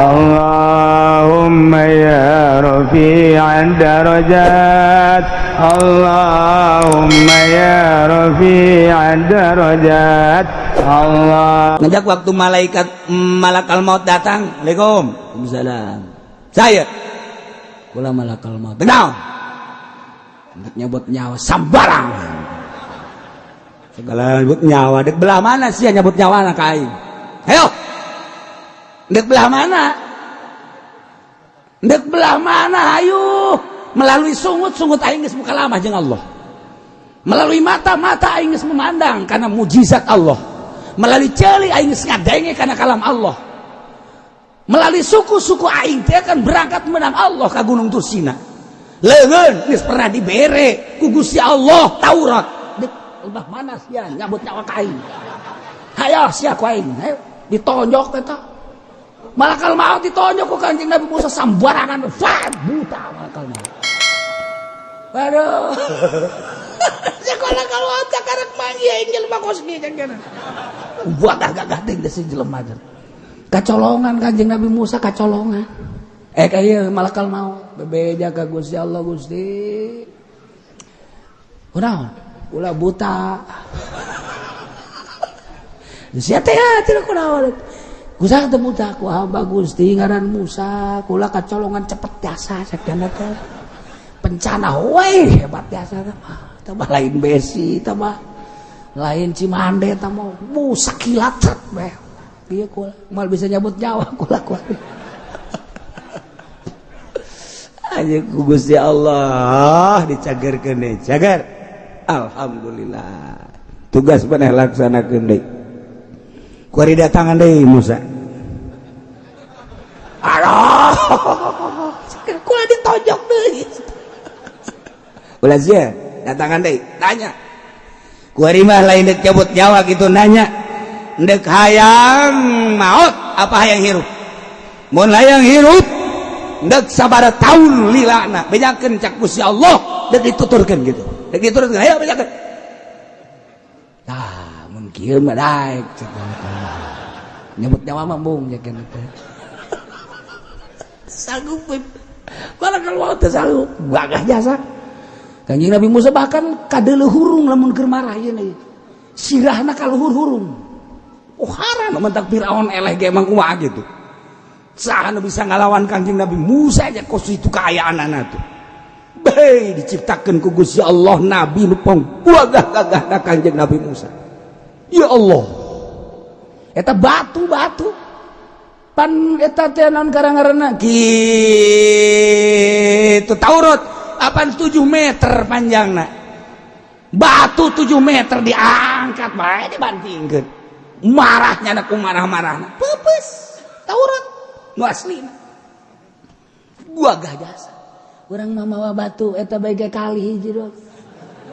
اللهم يا رفيع الدرجات، اللهم يا رفيع الدرجات، الله. Ngejak waktu malaikat malakal maut datang, "Assalamualaikum." "Waalaikumsalam." "Saya kula malakal maut." "Naon?" "Untuk nyabut nyawa sambarang." Segala nyabut nyawa, dek belah mana sih nyabut nyawa anak aing? Ayo. Dek belah mana? Dek belah mana? Ayo. Melalui sungut-sungut aing geus mukalamah jeung Allah. Melalui mata-mata aing geus memandang karena mujizat Allah. Melalui ceuli aing geus ngadenge karena kalam Allah. Melalui suku-suku aing teh akan berangkat menang Allah ke Gunung Tursina. Leungeun geus pernah dibere ku Gusti Allah Taurat. Dek belah mana sia nyabut nyawa ka aing? Hayo sia ku aing. Hayo ditonjok eta. Malakal maut ditonjok ku Kanjeng Nabi Musa sambarangan, fat buta malakal maut. Waduh. Sekolah kalau maut karek manggih aing jelema kos kieu kan kana. Gagah-gagah teh geus jelema teh. Kacolongan Kanjeng Nabi Musa kacolongan. Eh, kayak malakal maut bebeja ka Gusti Allah, "Gusti. Kunaon? Kula buta." Sia teh tidak kunaon? "Kusaha teu buta?" "Ku hamba Gusti ngaran Musa, kula kacolongan cepet jasa cek teh. Pencana we hebat jasa teh. Tambah lain besi, tambah lain Cimande, tambah Musa kilat cet bae. Ieu kula moal bisa nyabut nyawa kula kula." Aja ku Gusti Allah dicagerkeun deui. Cager. Alhamdulillah. Tugas maneh laksanakeun deui. Kuari datangan deui Musa. Aduh. Kula ditonjok deui. Ulah sia datangan deui, tanya. Kuari mah lain dek cabut nyawa gitu nanya. Dek hayang maut apa hayang hirup? Mun hayang hirup dek sabara tahun lilana bejakeun cak Gusti Allah, dek dituturkeun gitu. Dek dituturkeun, ayo bejakeun. Tah, mun kieu mah daek cek nyebut nyawa mah embung cek teh. Sanggup malakal maut teh sanggup gagah jasa. Kanjeng Nabi Musa bahkan kadeuleu hurung lamun keur marah ieu nih. Sirahna ka luhur hurung. Oh haram mentak Firaun eleh ge emang kumaha gitu. Saha nu bisa ngalawan Kanjeng Nabi Musa aja kos itu kaayaanana tuh. Bae diciptakeun ku Gusti Allah nabi nu gagah-gagahna Kanjeng Nabi Musa. Ya Allah. Eta batu-batu. Pan eta teh naon karang-ngaranna? Kitu Taurat apaan 7 meter panjangna. Batu 7 meter diangkat bae dibantingkeun. Marahnya ku marah-marahna. Peupeus Taurat nu aslina. Gagah jasa. Urang mah mawa batu eta bae ge kali hiji doang.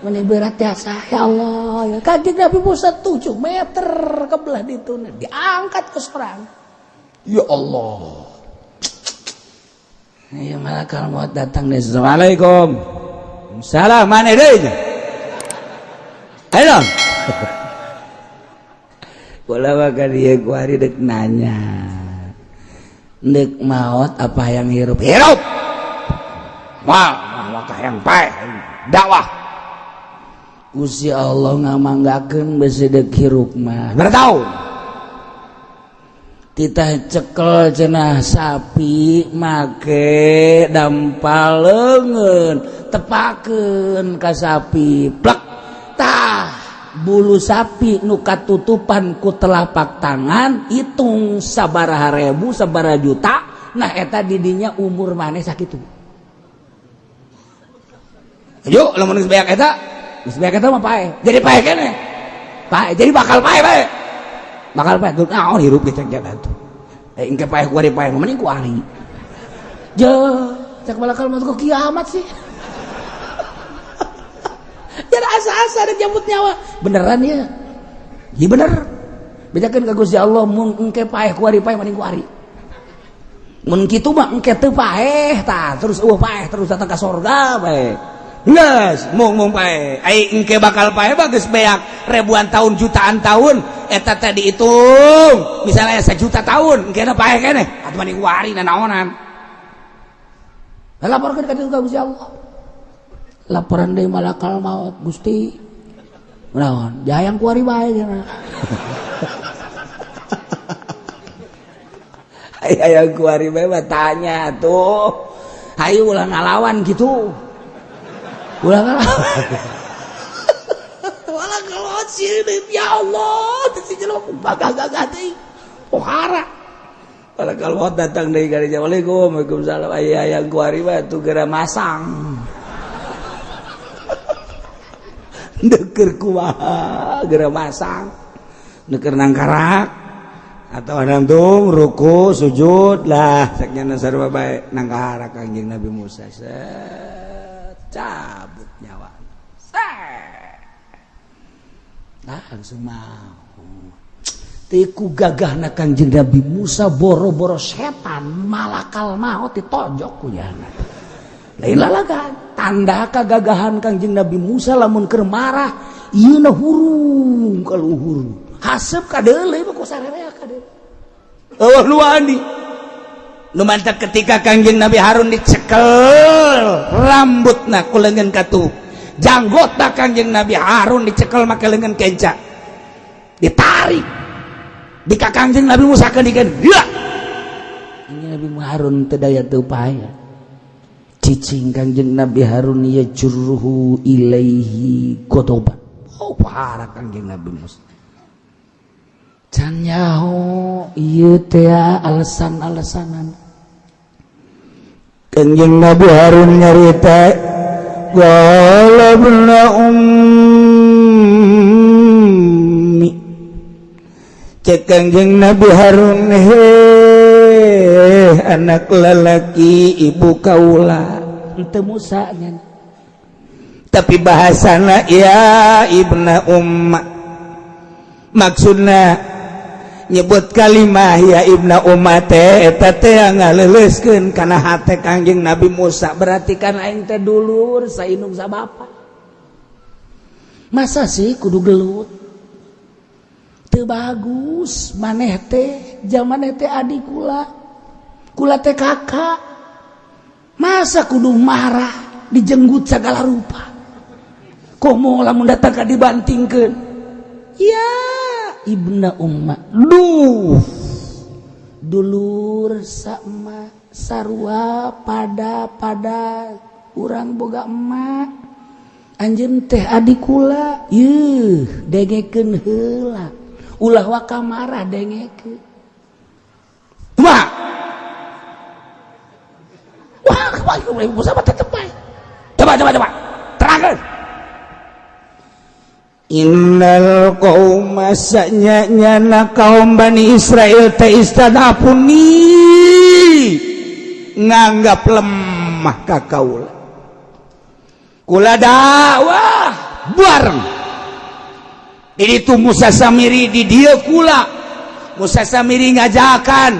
Meni berat jasa ya Allah ya. Kanjeng Nabi Musa 7 meter ke belah ditu diangkat ke sorang. Ya Allah. Ya malakal maut datang nih. Assalamualaikum. Salam mana deui? Ayo. Kula mah dia kuari dek nanya. Dek maut apa yang hirup? Hirup. Wah, maka yang paeh dakwah. Gusti Allah ngamanggakeun besi dek hirup mah. Bertahun. Titah cekel cenah sapi make dampal leungeun, tepakeun ka sapi plek, tah bulu sapi nu katutupan ku telapak tangan hitung sabaraha ribu sabaraha juta. Nah, eta didinya umur maneh sakitu. Yuk, lamun geus beak eta, geus beak eta mah paeh, jadi paeh keneh, paeh, jadi bakal paeh bae, bakal paeh. Naon hirup ge cek tuh eh engke paeh ku ari paeh mending ku ari je cek malakal maut. Kok kiamat sih? Jadi asa-asa ada jambut nyawa beneran ya? Iya bener, bejakeun ka Gusti Allah mun engke paeh ku ari paeh mending ku ari. Mun kitu mah engke teu paeh tah terus eueuh paeh terus datang ka sorga bae. Geus mung mung paeh ai engke bakal paeh mah geus beak ribuan tahun jutaan tahun eta teh dihitung misalnya 1 juta tahun engke paeh keneh. Atuh mani wari nanaonan. Laporkeun ka ditu ka Gusti Allah. Laporan deui malakal maut Gusti. Naon? Jayang kuari bae cenah. Hayang kuari bae mah tanya tuh. Hayu ulah ngalawan gitu. Ulah ngalawan. Ulah ngalawan sieun ya Allah, teu si jelema gagah-gagah teuing. Pohara. Malakal maut datang deui ka dieu. Assalamualaikum, waalaikumsalam. Aya hayang kuari mah tuh geura masang. Deker kumaha geura masang. Deker nangkarak atau nangtung ruku sujud lah saknya sarua bae nangkarak Kangjeng Nabi Musa set cabut nyawa set langsung mau tiku gagahna Kangjeng Nabi Musa boro-boro setan malakal maut ditonjok ku jana lain lalagan tanda kagagahan Kangjeng Nabi Musa lamun keur marah ieu na hurung ka luhur hasep kadeuleu mah ku sarerea kadeuleu eueuh nu wani nu mantak ketika Kangjeng Nabi Harun dicekel rambutna ku leungeun katuh janggotna Kangjeng Nabi Harun dicekel make leungeun kenca ditarik di ka Kangjeng Nabi Musa keun dikeun dia Kangjeng Nabi Harun teu daya teu upaya cicing Kangjeng Nabi Harun yajruhu ilaihi godoban oh parah Kangjeng Nabi Musa can nyaho ieu teh alasan-alasanan Kangjeng Nabi Harun nyarita qala ibna ummi cek Kangjeng Nabi Harun heh anak lelaki ibu kaula henteu Musa nya tapi bahasana ya ibna umma maksudna nyebut kalimah ya ibna umma teh eta teh ngaleuleuskeun kana hate Kangjeng Nabi Musa berarti kan aing teh dulur saindung sa bapa masa sih kudu gelut teu bagus maneh teh jaman teh adik kula kula teh kakak masa kudu marah dijenggut segala rupa komo lamun datang ka dibantingkeun ya ibna umma duh dulur sama sarua pada urang boga emak anjeun teh adik kula yeuh dengekeun heula ulah waka marah dengekeun kumaha wah kumaha ibu sama tetep bae coba terangkeun Innal qauma sanyana kaum Bani Israel teh istadafuni nganggap lemah ka kaula kula dakwah bareng ini tuh Musa Samiri di dieu kula Musa Samiri ngajakan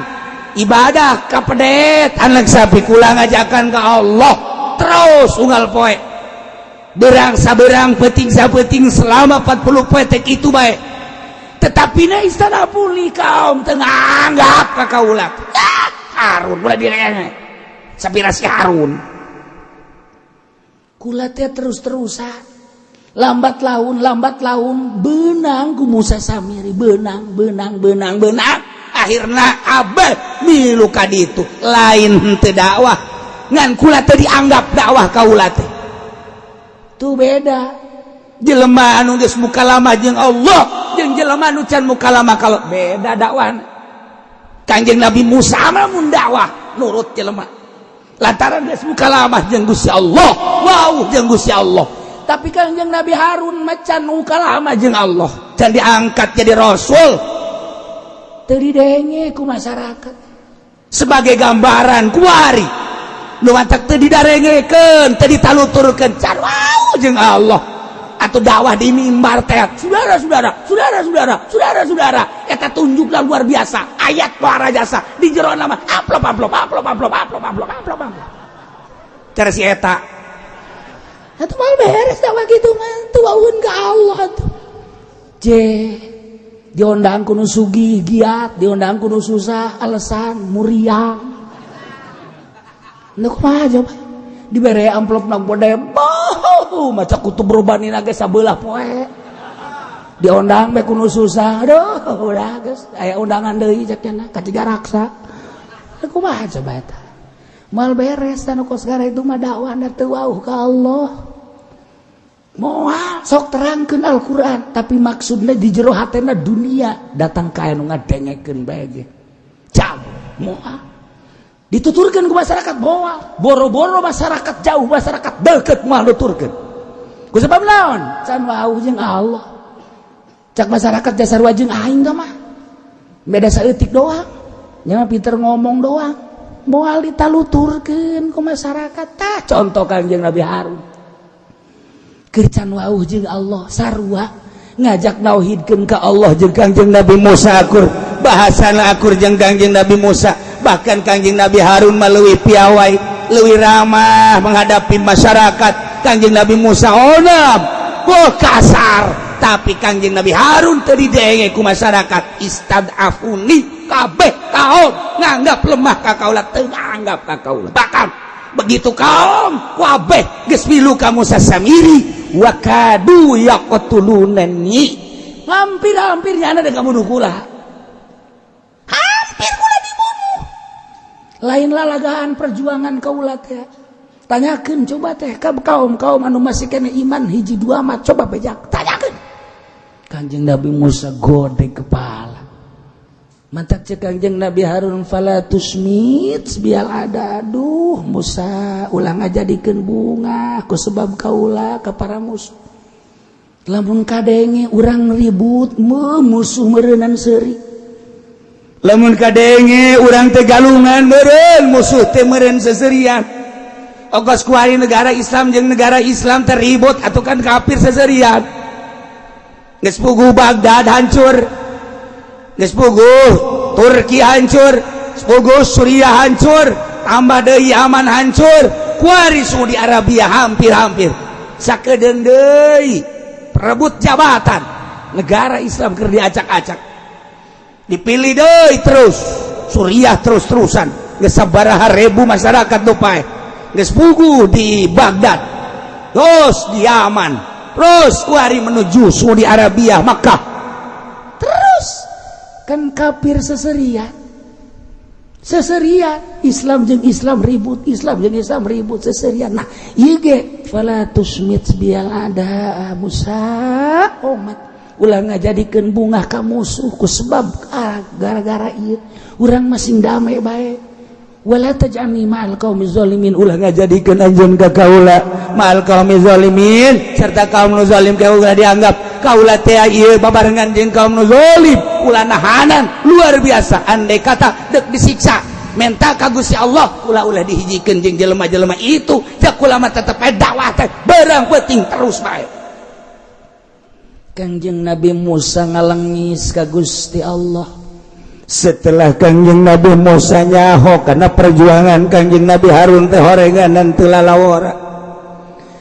ibadah ka pedet anak sapi kula ngajakan ka Allah terus unggal poe berang saberang peting sapeting selama 40 poe itu baik tetapi na istana pulih kaum tengah anggap ka kaula Harun ulah direnge sapira si Harun kula teh terus-terusan lambat laun benang ku Musa Samiri benang akhirna abah milu ka ditu lain henteu dakwah ngan kula teh dianggap dakwah kaula teh tuh beda jelema anu geus mukalama jeung Allah jeung jelema anu can mukalama kalau beda dakwah Kangjeng Nabi Musa mah mun dakwah nurut jelema lantaran geus mukalama jeung Gusti Allah wow jeung Gusti Allah tapi Kangjeng Nabi Harun macan mukalama jeung Allah can diangkat jadi rasul teu didenge ku masyarakat sebagai gambaran kuari nu matak teu didarengekeun teu ditaluturkeun can wow jeung Allah atau dakwah di mimbar teh saudara-saudara saudara-saudara saudara-saudara eta tunjuklah luar biasa ayat luar jasa di jero nama amplop amplop amplop amplop amplop amplop amplop amplop cara si eta atuh mah beres dakwah kitu mah teu wawuhun ka Allah atuh je Diondang ku nu sugih giat, diondang ku nu susah alasan muriang. Nu kumaha coba? Dibere amplop na gede, bau maca kutub robani ge sabelah poe. Diondang bae ku nu susah, aduh udah geus aya undangan deui cek cenah ka Tiga Raksa. Kumaha coba eta? Mal beres tanu kos itu mah dakwah teu wauh ka Allah. Moal sok terangkeun Al-Qur'an, tapi maksudnya di jero hatena dunia datang ka anu ngadengekeun bae ge. Jam moal dituturkeun ku masyarakat, moal boro-boro masyarakat jauh, masyarakat deket moal nuturkeun. Ku sebab naon? Can wauh jeung Allah. Cak masyarakat jasar jeung aing mah beda saeutik doang. Nya pinter ngomong doang. Moal ditaluturkeun ku masyarakat. Tah, contoh Kangjeng Nabi Harun. Keur can wauh jeung Allah, sarua ngajak nauhidkeun ka Allah jeung Kangjeng Nabi Musa akur, bahasana akur jeung Kangjeng Nabi Musa. Bahkan Kangjeng Nabi Harun mah leuwih piawai, leuwih ramah menghadapi masyarakat. Kangjeng Nabi Musa onam, oh kasar, tapi Kangjeng Nabi Harun teu didenge ku masyarakat. Istad'afuni, kabeh kaum nganggap lemah ka kaula, teu nganggap ka kaula. Bahkan begitu kaum kabeh geus milu ka Musa Samiri, wa kadu yaqtulunani, hampir-hampir nyana dengan bunuh kula, hampir kula dibunuh. Lain lalagaan perjuangan kaula teh. Tanyakeun coba teh ka kaum-kaum anu masih kena iman hiji dua mah, coba bejak tanyakeun. Kanjeng Nabi Musa godek kepala. Mantak cek Kangjeng Nabi Harun, fala tusmit biyal a'da. Aduh Musa, ulah ngajadikeun bunga ku sebab kaula ka para musuh. Lamun kadenge urang ribut, musuh meureunan seuri. Lamun kadenge urang teh galungan, meureun musuh teh meureun seserian. Ogos kuari negara Islam jeung negara Islam teribut atau kan kafir seserian. Geus puguh Baghdad hancur, geus puguh Turki hancur, puguh Suriah hancur, tambah deui Yaman hancur, kuari Saudi Arabia hampir-hampir sakedeung deui perebut jabatan negara Islam keur diacak-acak, dipilih deui terus Suriah terus-terusan, geus sabaraha ribu masyarakat nu paeh. Geus puguh di Baghdad, terus di Yaman, terus kuari menuju Saudi Arabia, Makkah, terus kan kafir seserian seserian, Islam jeung Islam ribut, Islam jeung Islam ribut seserian. Nah, ieu ge fala tusmit biyal a'da Musa omat, ulah ngajadikeun bungah ka musuh ku sebab gara-gara ieu urang masing damai bae. Wala taj'alni ma'al qaumi zalimin, ulah ngajadikeun anjeun ka kaula ma'al qaumi zalimin, serta kaum nu zalim. Ka ulah dianggap kaula teh ieu babarengan jeung kaum nu zalim. Ulah nahanan luar biasa, andai kata dek disiksa menta ka Gusti Allah, ulah ulah dihijikeun jeung jelema-jelema itu. Cak kula mah tetep bae dakwah teh berang penting terus bae. Kangjeng Nabi Musa ngalengis ka Gusti Allah. Setelah Kangjeng Nabi Musa nyaho karena perjuangan Kangjeng Nabi Harun teh horenganan teu lalawora,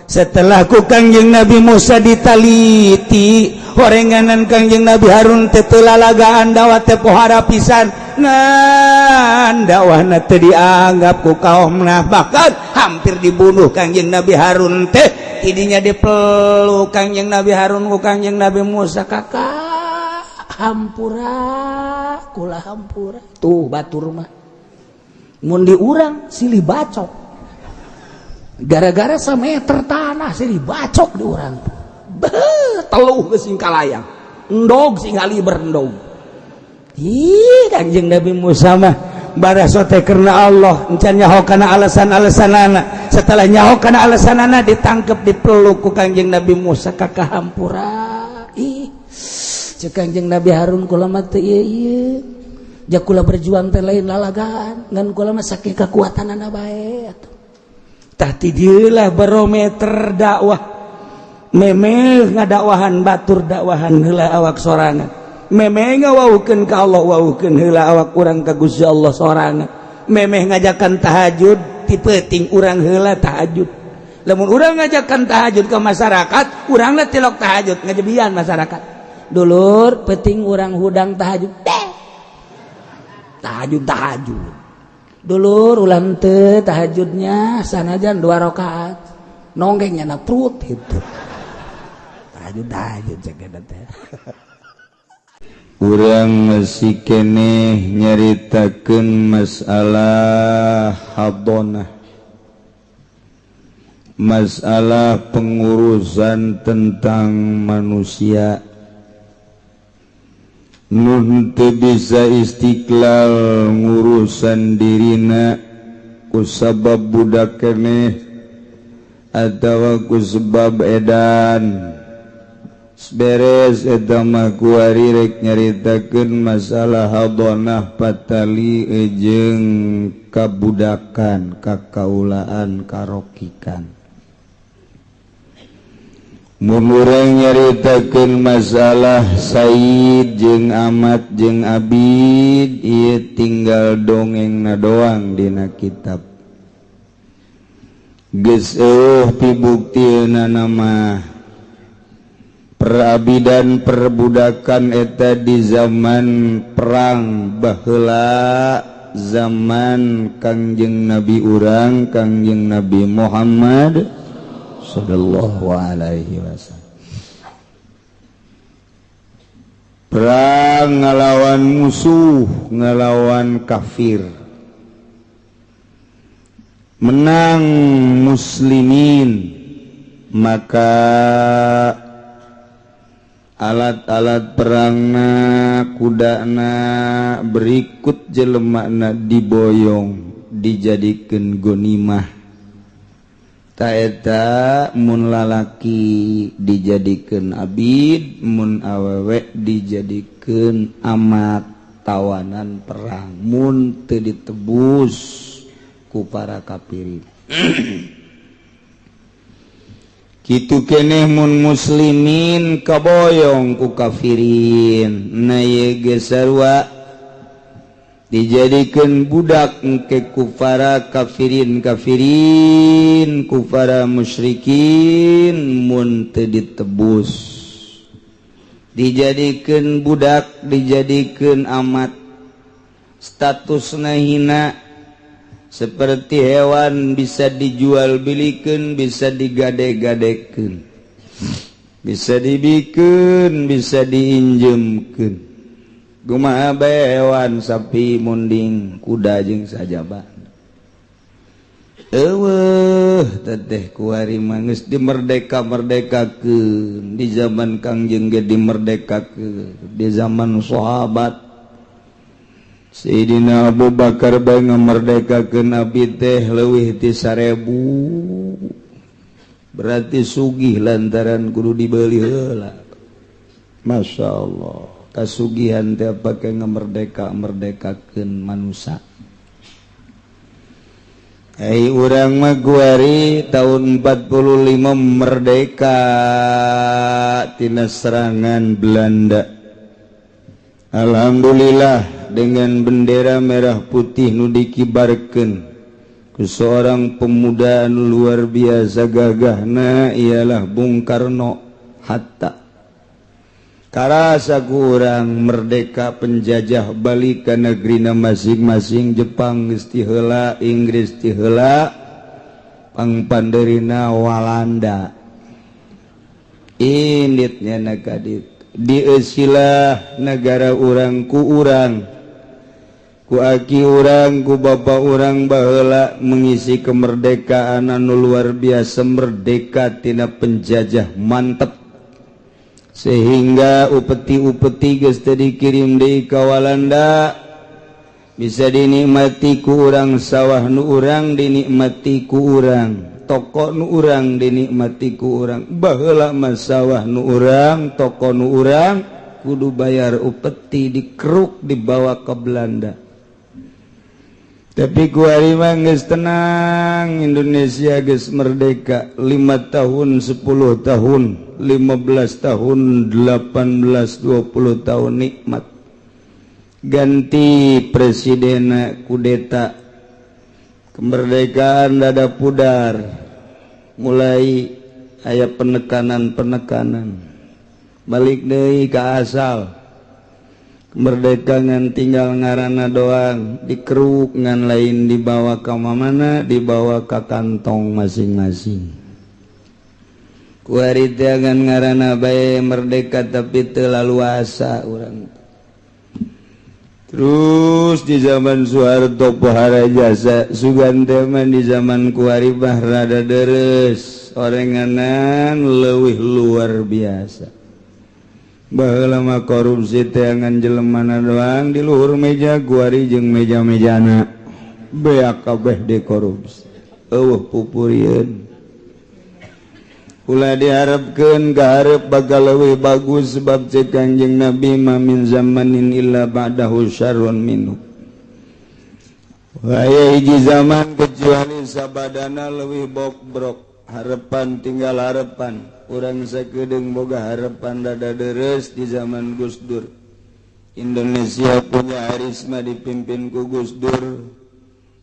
setelah ku Kangjeng Nabi Musa ditaliti horenganan Kangjeng Nabi Harun teh teu lalagaan, dakwah teh pohara pisan, ngan dakwahna teu dianggap ku kaumna, bahkan hampir dibunuh Kangjeng Nabi Harun teh. Idinya dipeluk Kangjeng Nabi Harun ku Kangjeng Nabi Musa, "Kakak, hampura kula, hampura." Tuh batur mah mun di urang silih bacok gara-gara sameter tanah, silih bacok di urang. Beuh, teluh geus kalayang, endog sing kaliber endog. Ih, Kanjeng Nabi Musa mah baraso teh karena Allah, encan nyaho kana alasan-alasanana. Setelah nyaho kana alasanana, ditangkep, dipeluk ku Kangjeng Nabi Musa. "Kakak, hampura." Ih, cek Kangjeng Nabi Harun, "Kula mah teu ieu ieu ja, kula berjuang teh lain lalagaan, ngan kula mah saking kekuatanana bae atuh." Tah, ti dieu barometer dakwah. Memeh ngadakwahan batur, dakwahan heula awak sorangan. Memeh ngawaukeun ka Allah, waukeun heula awak urang ka Gusti Allah sorangan. Memeh ngajakan tahajud, ti peuting urang heula tahajud. Lamun urang ngajakan tahajud ke masyarakat, urangna tilok tahajud, ngajebian masyarakat. Dulur, penting urang hudang tahajud teh, tahajud tahajud. Dulur, ulah teu tahajudnya, sanajan dua rakaat nonggengnya na perut itu tahajud tahajud cek teh. Urang masih keneh nyaritakeun masalah hadonah, masalah pengurusan tentang manusia nu teu bisa istiqlal ngurusan dirina ku sabab budak keneh atawa ku sebab edan. Beres eta mah, kuari rek nyaritakeun masalah hadonah, patali jeung kabudakan, kakaulaan, karokikan. Mun urang nyaritakeun masalah Said jeung Amat jeung Abid, ieu tinggal dongengna doang dina kitab, geus euweuh pibuktina. Nama perabidan, perbudakan eta di zaman perang baheula, zaman Kangjeng Nabi urang, Kangjeng Nabi Muhammad Shallallahu Alaihi Wasallam. Perang ngalawan musuh, ngalawan kafir, menang muslimin. Maka alat-alat perangna, kudana, berikut jelemakna diboyong, dijadikan gonimah. Taeta mun lalaki dijadikan abid, mun awewe dijadikan amat, tawanan perang mun teu ditebus ku para kafirin. Kitu keneh mun muslimin kaboyong ku kafirin. Na ye ge sarua, dijadikan budak ke ku para kafirin kafirin, ku para musyrikin mun teu ditebus, dijadikan budak, dijadikan amat, status hina seperti hewan, bisa dijual belikan, bisa digade-gadekan, bisa dibikin, bisa diinjemkan. Kumaha bae hewan, sapi, munding, kuda jeung sajaba. Euweuh teteh, kuari mah geus dimerdeka merdekakeun. Di zaman Kangjeng ge dimerdekakeun, di zaman sahabat Sayyidina Abu Bakar bae ngamerdekakeun abdi teh leuwih ti 1000, berarti sugih lantaran kudu dibeli heula. Masya Allah, kasugihan teh pake ngamerdeka merdekakeun manusia. Hei, urang mah guari tahun 45 merdeka tina serangan Belanda. Alhamdulillah, dengan bendera merah putih nu dikibarkeun ku seorang pemuda anu luar biasa gagahna, ialah Bung Karno, Hatta. Karasa kurang merdeka, penjajah balik ke negerina masing-masing. Jepang geus ti heula, Inggris ti heula, pangpandeurina Walanda inditnya naga dieusilah negara urang ku urang, ku aki urang, ku bapa urang baheula mengisi kemerdekaan anu luar biasa, merdeka tina penjajah, mantep, sehingga upeti-upeti geus teu dikirim deui ka Walanda. Bisa dinikmati ku urang, sawah nu urang dinikmati ku urang, toko nu urang dinikmati ku urang. Baheula mah sawah nu urang, toko nu urang kudu bayar upeti, dikeruk, dibawa ke Belanda. Tapi kuari mah geus tenang, Indonesia geus merdeka 5 tahun, 10 tahun, 15 tahun, 18, 20 tahun nikmat. Ganti presiden kudeta, kemerdekaan dada pudar, mulai aya penekanan-penekanan. Balik deui ka asal. Merdeka ngan tinggal ngaranna doang, dikeruk ngan lain dibawa ka mana, dibawa ka kantong masing-masing. Kuari teh ngan ngaranna bae merdeka, tapi teu laluasa urang. Terus di zaman Soeharto pohara jasa, sugan teh mah di zaman kuari bah rada deres, orenganan leuwih luar biasa. Baheula mah korupsi teh ngan jelemana doang di luhur meja, kuari jeung meja-mejana beak kabeh dikorupsi, eueuh pupurieun. Ulah diharapkeun ka hareup bakal leuwih bagus, sebab cek Kanjeng Nabi, ma min zamanin illa ba'dahu syarrun minhu. Aya hiji zaman kecuali sabadana leuwih bobrok. Harapan tinggal harapan. Urang sakedeung boga harapan rada deres di zaman Gus Dur. Indonesia punya harisma dipimpin ku Gus Dur.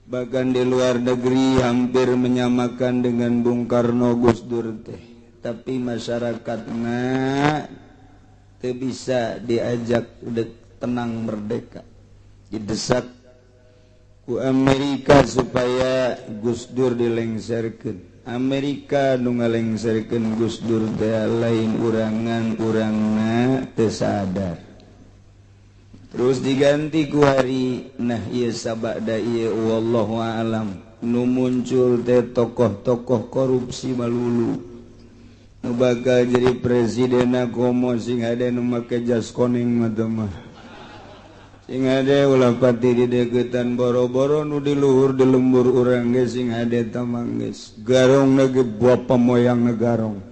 Bahkan di luar negeri hampir menyamakan dengan Bung Karno Gus Dur teh. Tapi masyarakatna teu bisa diajak tenang merdeka. Didesak ku Amerika supaya Gus Dur dilengserkeun. Amerika nu ngalengserkeun Gus Dur teh lain urangan, urangna teu sadar. Terus diganti ku hari, nah ieu sabada ieu wallahu alam, nu muncul teh tokoh-tokoh korupsi malulu. Nu bakal jadi presiden komo sing hade nu make jas kuning mah teh mah. Sing hade, ulah pati dideukeutan boro-boro nu di luhur, di lembur urang ge sing hade tamang geus. Garong ge bapa moyang garong.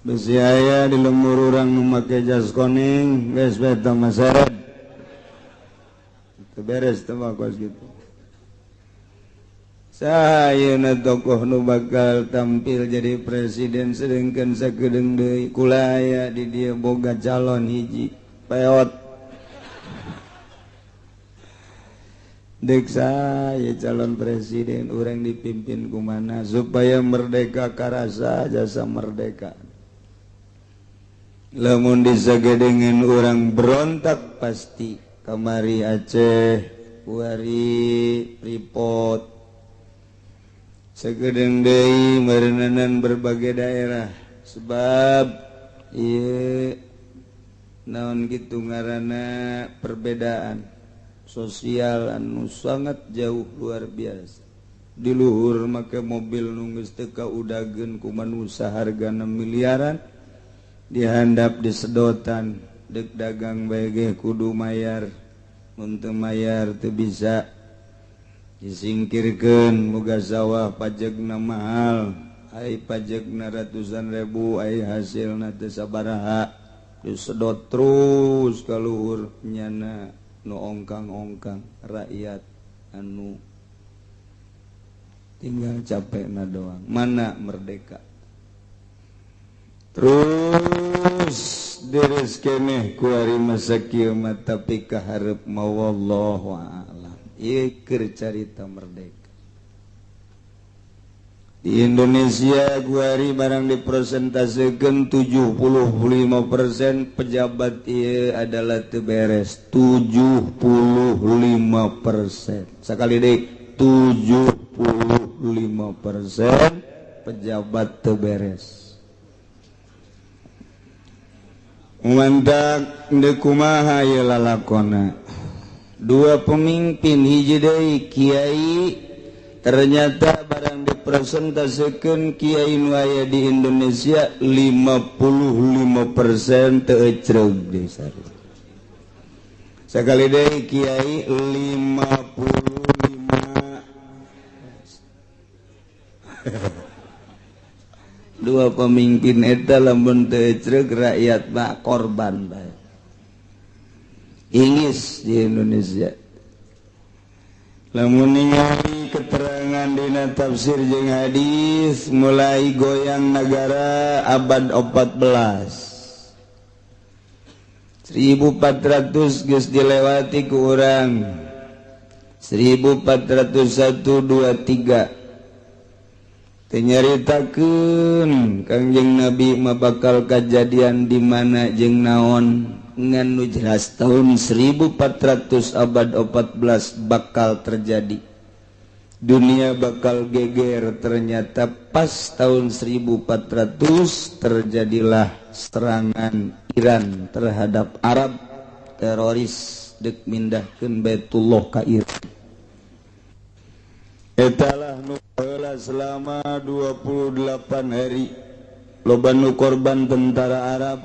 Besi aya di lembur urang nu make jas kuning geus bae mah seret. Teu beres teh mah kos kitu. Saha tokoh nu bakal tampil jadi presiden, sedangkan sakedeung deui kula aya di dieu boga calon hiji peot. Dek saya calon presiden, orang dipimpin kumana supaya merdeka karasa jasa merdeka. Lamun disagedengan orang berontak pasti. Kamari Aceh, kuari Freeport, sakedeung deui meureunanan berbagai daerah, sebab ieu naon gitu ngaranna, perbedaan sosial anu sangat jauh luar biasa. Di luhur make mobil nu geus teu kaudageun ku manusia harga 6 miliaran, dihandap disedotan, dek dagang bae ge kudu mayar, mun teu mayar teu bisa, disingkirkeun. Boga sawah pajegna mahal, ai pajegna ratusan ribu, ai hasilna teu sabaraha, disedot terus ka luhur, nyana nu ongkang-ongkang, rakyat anu tinggal capek na doang. Mana merdeka? Terus deres keneh kuari masa kieu mah, tapi kaharep mah wallahu a'lam. Ieu keur carita merdeka di Indonesia kuari barang dipresentasekeun 75% pejabat ieu adalah teu beres. 75%, sekali deui, 75% pejabat teu beres. Mantak deuk kumaha ieu lalakona? Dua pemimpin, hiji deui kiai, ternyata barang dipresentasekeun kiai nu aya di Indonesia 55% teu ecreug deui. Sekali deui, kiai 55. Dua pemimpin eta lamun teu ecreug, rakyat mah korban bae. Ingis di Indonesia lamun ningali keterangan dina tafsir jeung hadis, mulai goyang negara abad 14, 1400 geus dilewati ku urang, 1401, 2, 3. Teu nyaritakeun Kangjeng Nabi mah bakal kajadian di mana jeung naon, ngan nu jelas tahun 1400 abad 14 bakal terjadi, dunia bakal geger. Ternyata pas tahun 1400 terjadilah serangan Iran terhadap Arab, teroris dek mindahkeun Baitullah ka Iran. Etalah nu heula selama 28 hari loba nu korban tentara Arab,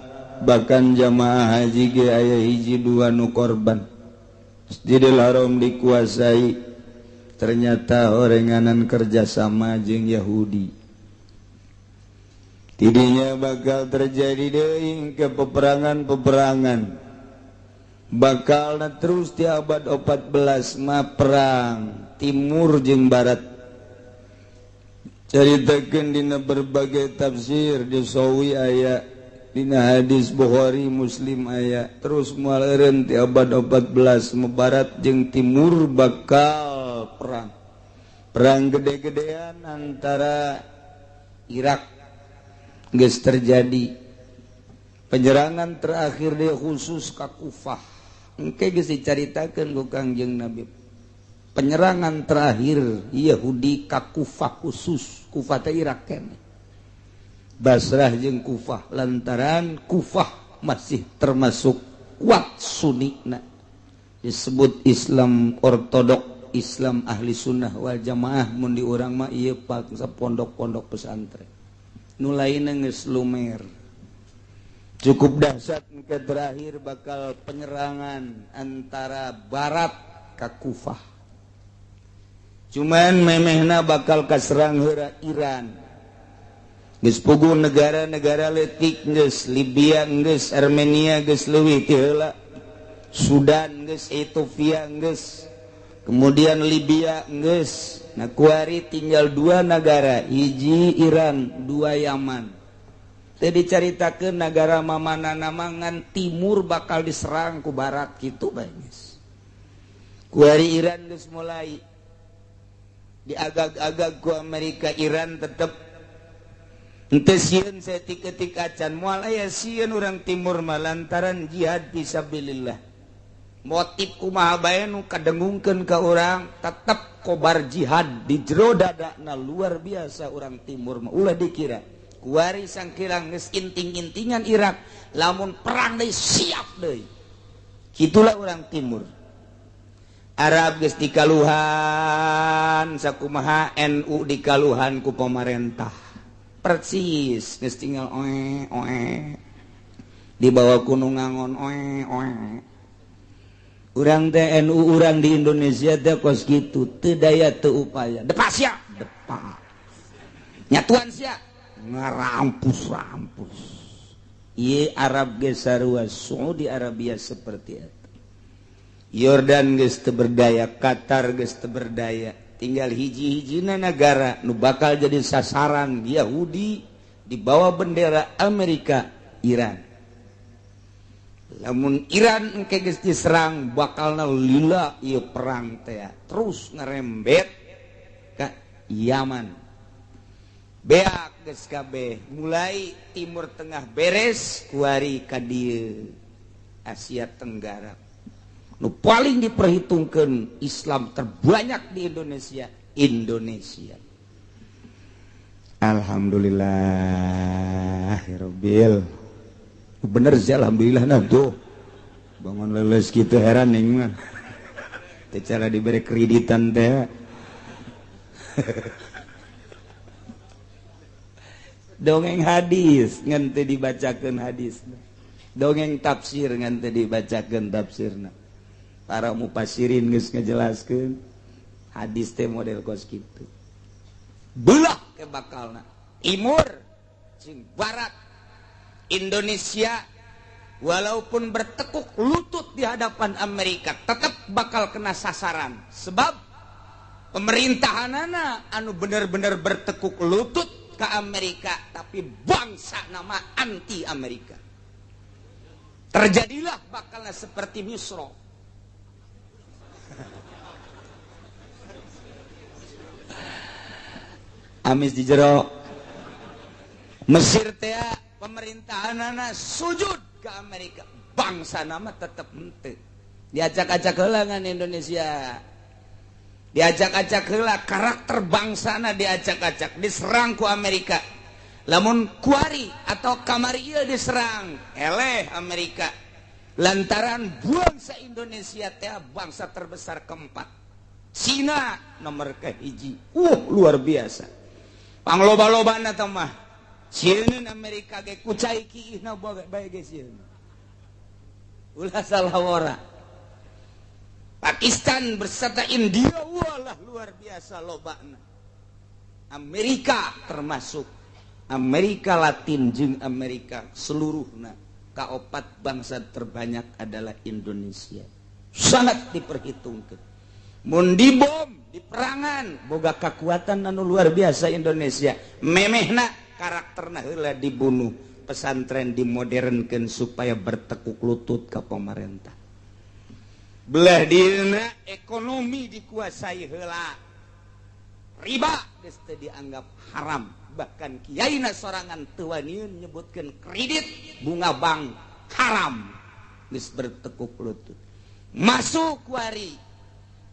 bahkan jamaah haji ge aya hiji dua nu korban. Masjidil Haram dikuasai, ternyata orenganan kerjasama jeung Yahudi. Tidinya bakal terjadi deui ke peperangan-peperangan, bakal terus di abad 14 mah perang timur jeung barat. Caritakeun dina berbagai tafsir, di Sawi aya, dina hadis Bukhari Muslim aya. Terus moal eureun ti abad 14 mah barat jeung timur bakal perang, perang gede-gedean antara Irak. Geus terjadi penyerangan terakhir dia khusus ka Kufah. Engke geus dicaritakeun ku Kangjeng Nabi penyerangan terakhir Yahudi ka Kufah, khusus Kufah teh Irak keneh, Basrah jeung Kufah, lantaran Kufah masih termasuk kuat Sunni, disebut Islam ortodok, Islam ahli sunnah wal jamaah. Mun di urang mah ieu bangsa pondok-pondok pesantren, nu lainna geus lumer. Cukup dahsyat ke terakhir bakal penyerangan antara barat ka Kufah, cuman memehna bakal kaserang heura Iran. Geus puguh negara-negara leutik geus, Libya geus, Armenia geus leuwih ti heula, Sudan geus, Ethiopia geus, kemudian Libya geus. Nah, kuari tinggal dua negara, hiji Iran, dua Yaman. Teu dicaritakeun negara mamana ngan timur bakal diserang ku barat kitu bae geus. Kuari Iran geus mulai diagag-agag ku Amerika. Iran tetep henteu sieun saeutik-eutik acan, moal aya sieun urang timur mah lantaran jihad fisabilillah. Motif kumaha bae nu kadengungkeun ka urang, tetep kobar jihad di jero dadana luar biasa urang timur mah, ulah dikira. Kuari sangkirang geus inting-intingan Irak, lamun perang deui siap deui. Kitulah urang timur. Arab geus dikaluhan sakumaha NU dikaluhan ku pemerintah persis, geus tinggal oe oe di bawah ku nu ngangon oe oe. Urang teh NU urang di Indonesia teh kos kitu, teu daya teu upaya, depak sia depak, nyatuan sia ngarampus rampus. Ieu Arab geus sarua, Saudi Arabia seperti itu, Yordan geus teu berdaya, Qatar geus teu berdaya, tinggal hiji-hijina negara nu bakal jadi sasaran Yahudi di bawah bendera Amerika, Iran. Lamun Iran engke geus diserang, bakalna lila ieu perang teh, terus ngerembet ka Yaman. Beak geus kabeh, mulai Timur Tengah beres, kuari ka dieu Asia Tenggara. Nu paling diperhitungkan Islam terbanyak di Indonesia, Indonesia. Alhamdulillah Rabbil, bener sih alhamdulillah. Nah tuh bangun leles gitu, heran nih mah teh cara diberi kreditan teh. Dongeng hadis ngan teu dibacakeun hadis, dongeng tafsir ngan teu dibacakeun tafsirna. Para mufasirin geus ngejelaskeun hadis teh model kos kitu. Belah ke bakalna timur jeung barat. Indonesia walaupun bertekuk lutut di hadapan Amerika tetap bakal kena sasaran, sebab pemerintahanana anu bener-bener bertekuk lutut ke Amerika, tapi bangsa nama anti Amerika. Terjadilah bakalnya seperti Misro. Amis di jero Mesir teh, pemerintahan sujud ke Amerika, bangsa nama tetap henteu. Diacak-acak heula ngan Indonesia, diacak-acak heula karakter bangsana, diacak-acak, diserang ku Amerika. Lamun kuari atau kamari ieu diserang eleh Amerika, lantaran bangsa Indonesia teh bangsa terbesar keempat, Cina nomor kehiji. Luar biasa, pangloba-lobana teh mah. Sieun Amerika ge ku cai kiihna bae ge sieun. Ulah salah wora. Pakistan berserta India, walah, luar biasa lobana. Amerika, termasuk Amerika Latin jeung Amerika seluruhna, kaopat bangsa terbanyak adalah Indonesia. Sangat diperhitungkan mun dibom di perangan, boga kekuatan anu luar biasa Indonesia. Memehna karakterna heula dibunuh, pesantren dimodernkan supaya bertekuk lutut ke pemerintah, belah dina ekonomi dikuasai heula, riba geus teu dianggap haram, bahkan kiaina sorangan teu waniun nyebutkeun kredit bunga bank haram, geus bertekuk lutut. Masuk kuari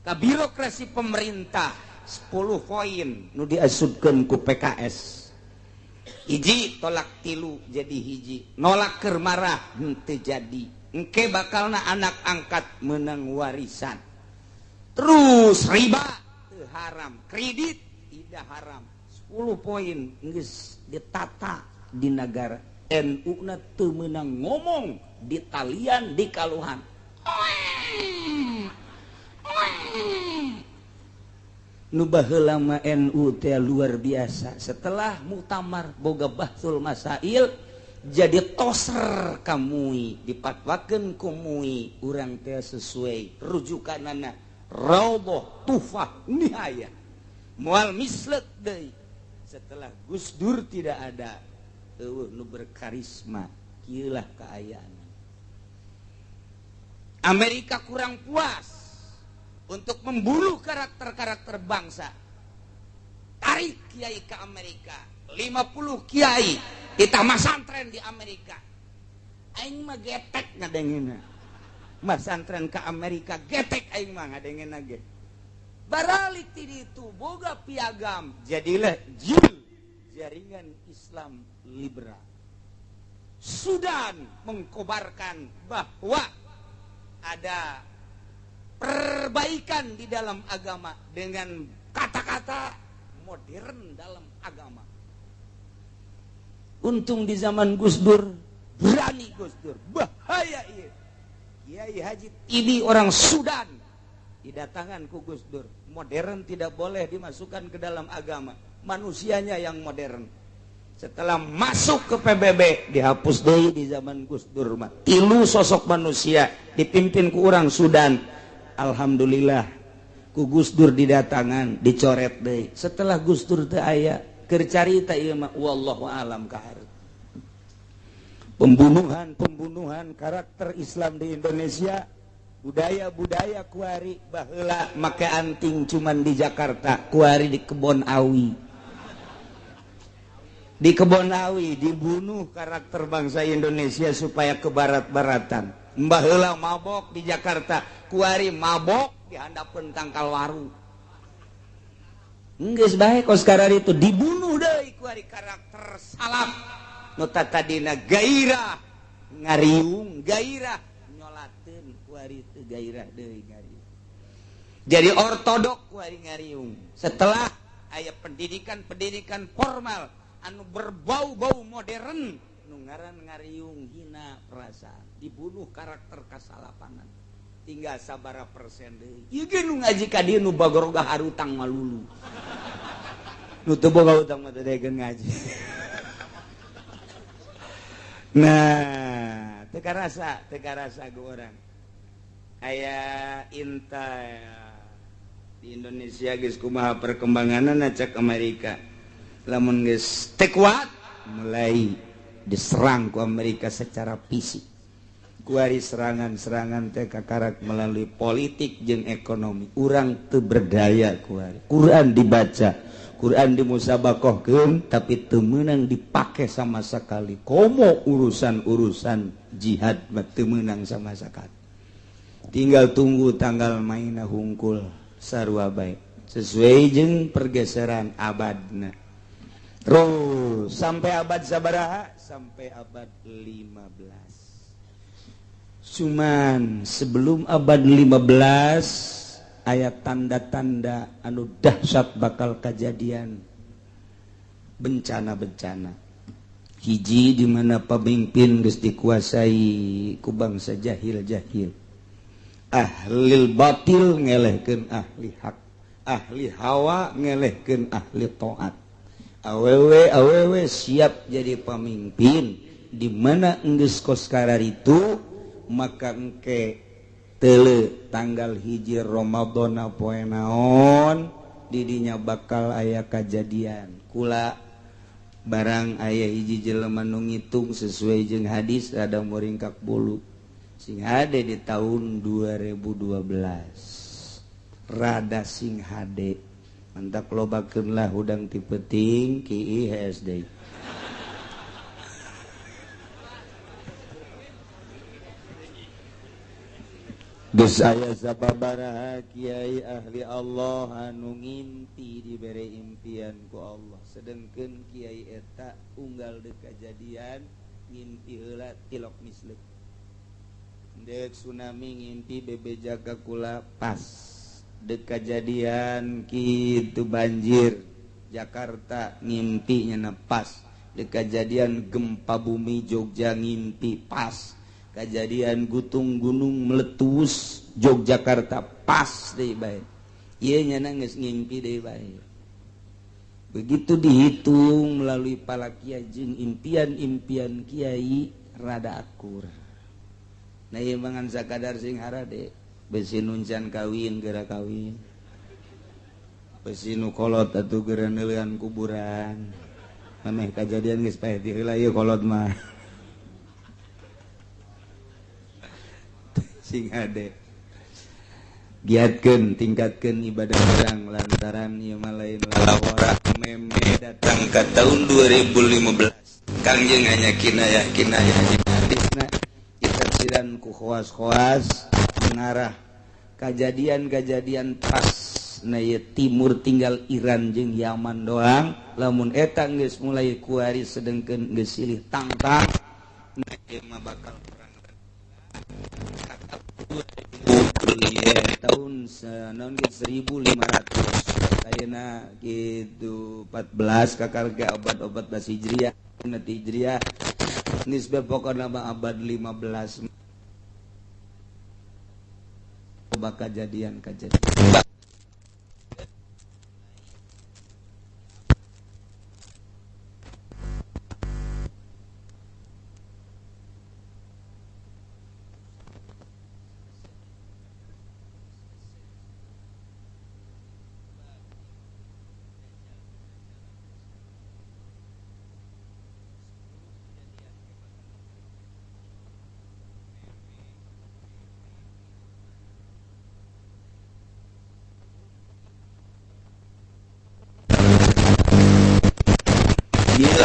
ka birokrasi pemerintah, 10 poin nu diasupkeun ku PKS, hiji tolak tilu jadi hiji, nolak keur marah henteu jadi, engke bakalna anak angkat menang warisan. Terus riba teu haram, kredit tidak haram, 10 poin geus ditata di negara. NU na teu meunang ngomong di talian, di kaluhan. Nu baheula mah NU teh luar biasa. Setelah muktamar boga bahtsul masail, jadi toser ka MUI, dipatwakeun ku MUI, urang teh sesuai rujukanana Raudhah, Tuhfah, Nihayah, moal mislek deui. Setelah Gus Dur tidak ada, eueuh nu berkarisma. Kieu lah kaayaan. Amerika kurang puas untuk membunuh karakter-karakter bangsa. Tarik kiai ke Amerika, 50 kiai ditambah santren di Amerika. Aing mah getek ngadengina. Masantren ke Amerika, getek aing mah ngadengina ge. Baralik ti ditu boga piagam, jadilah JIL, Jaringan Islam Liberal. Sudan mengkobarkan bahwa ada perbaikan di dalam agama dengan kata-kata modern dalam agama. Untung di zaman Gus Dur berani. Gus Dur bahaya, iya. Kiai Haji ini orang Sudan didatangkan ku Gus Dur. Modern tidak boleh dimasukkan ke dalam agama, manusianya yang modern. Setelah masuk ke PBB, dihapus deui. Di zaman Gus Dur mah tilu sosok manusia dipimpin ku orang Sudan. Alhamdulillah, ku Gus Dur didatangan, dicoret deui. Setelah Gus Dur teu aya, keur carita ieu mah, wallahu alam kahar. Pembunuhan pembunuhan karakter Islam di Indonesia, budaya-budaya kuari. Baheula make anting cuman di Jakarta, kuari di Kebon Awi. Di Kebon Awi dibunuh karakter bangsa Indonesia supaya ke barat-baratan. Baheula mabok di Jakarta, kuari mabok di handapeun tangkal waru. Geus bae kos itu, dibunuh deui kuari karakter salaf nu tadina gairah ngariung, gairah nyolateun, kuari teu gairah deui ngariung, jadi ortodok kuari ngariung. Setelah aya pendidikan-pendidikan formal anu berbau-bau modern, nu ngaran ngariung hina perasaan, dibunuh karakter kasalapanan, tinggal sabara persen deui. Ieu ge nu ngaji ka dieu nu bagoroga harutang malulu, nu teu boga utang mah teu ngaji. Nah, teu karasa, teu karasa ku urang. Aya Intel di Indonesia geus kumaha perkembanganna? Cek Amerika, lamun geus teu kuat, mulai diserang ku Amerika secara fisik. Kuari serangan-serangan teh kakarak melalui politik jeung ekonomi. Urang teu berdaya kuari. Quran dibaca, Quran dimusabakohkeun tapi teu meunang dipake sama sekali. Komo urusan-urusan jihad mah teu meunang sama sekali. Tinggal tunggu tanggal maina hungkul sarua bae sesuai jeung pergeseran abadna. Terus sampai abad sabaraha? Sampai abad 15. Cuman sebelum abad 15 aya tanda-tanda anu dahsyat bakal kejadian bencana-bencana. Hiji di mana pemimpin geus dikuasai ku bangsa jahil-jahil. Ahli batil ngelehkeun ahli hak, ahli hawa ngelehkeun ahli taat. Awewe awewe siap jadi pemimpin di mana enggeus kos kararitu maka engke tele tanggal 1 Ramadan poe naon didinya bakal aya kajadian. Kula barang aya hiji jelema nu ngitung sesuai jeung hadis rada muringkak bulu sing hade di tahun 2012 rada sing hade mantap lobakeun lah hudang ti peuting ki HSD. Geus aya sababaraha kiai ahli Allah anu ngimpi dibere impian ku Allah, sedengkeun kiai eta unggal deuk kajadian ngimpi heula tilok mislek. Deuk tsunami ngimpi bebeja ka kula pas. Deuk kajadian kitu banjir Jakarta ngimpi nya pas. Deuk kajadian gempa bumi Jogja ngimpi pas. Kejadian gutung gunung meletus Yogyakarta pas deui bae. Ieu nya geus ngimpi deui bae. Begitu dihitung melalui palakia jeung impian-impian kiai rada akur. Nah ieu mah ngan sakadar sing harade, besi nuncan kawin geura kawin. Besi nu kolot atuh geura neuleuan kuburan. Maneh kajadian geus paeh ti heula ieu kolot mah. Sing hade giatkeun tingkatkeun ibadah urang lantaran ieu mah lain lalawara meme datang ka tahun 2015 Kangjeng hanya kinayah kinayah jeung hadisna ditafsiran ku khawas-khawas mengarah kajadian-kajadian pas na ieu timur tinggal Iran jeung Yaman doang lamun eta geus mulai kuari sedengkeun geus silih tangtang na ieu mah bakal tahun 1500 ayeuna gitu 14 kakar ke abad-abad belas hijriah nanti hijriah nisbah pokona mah abad 15 bakal kejadian-kejadian.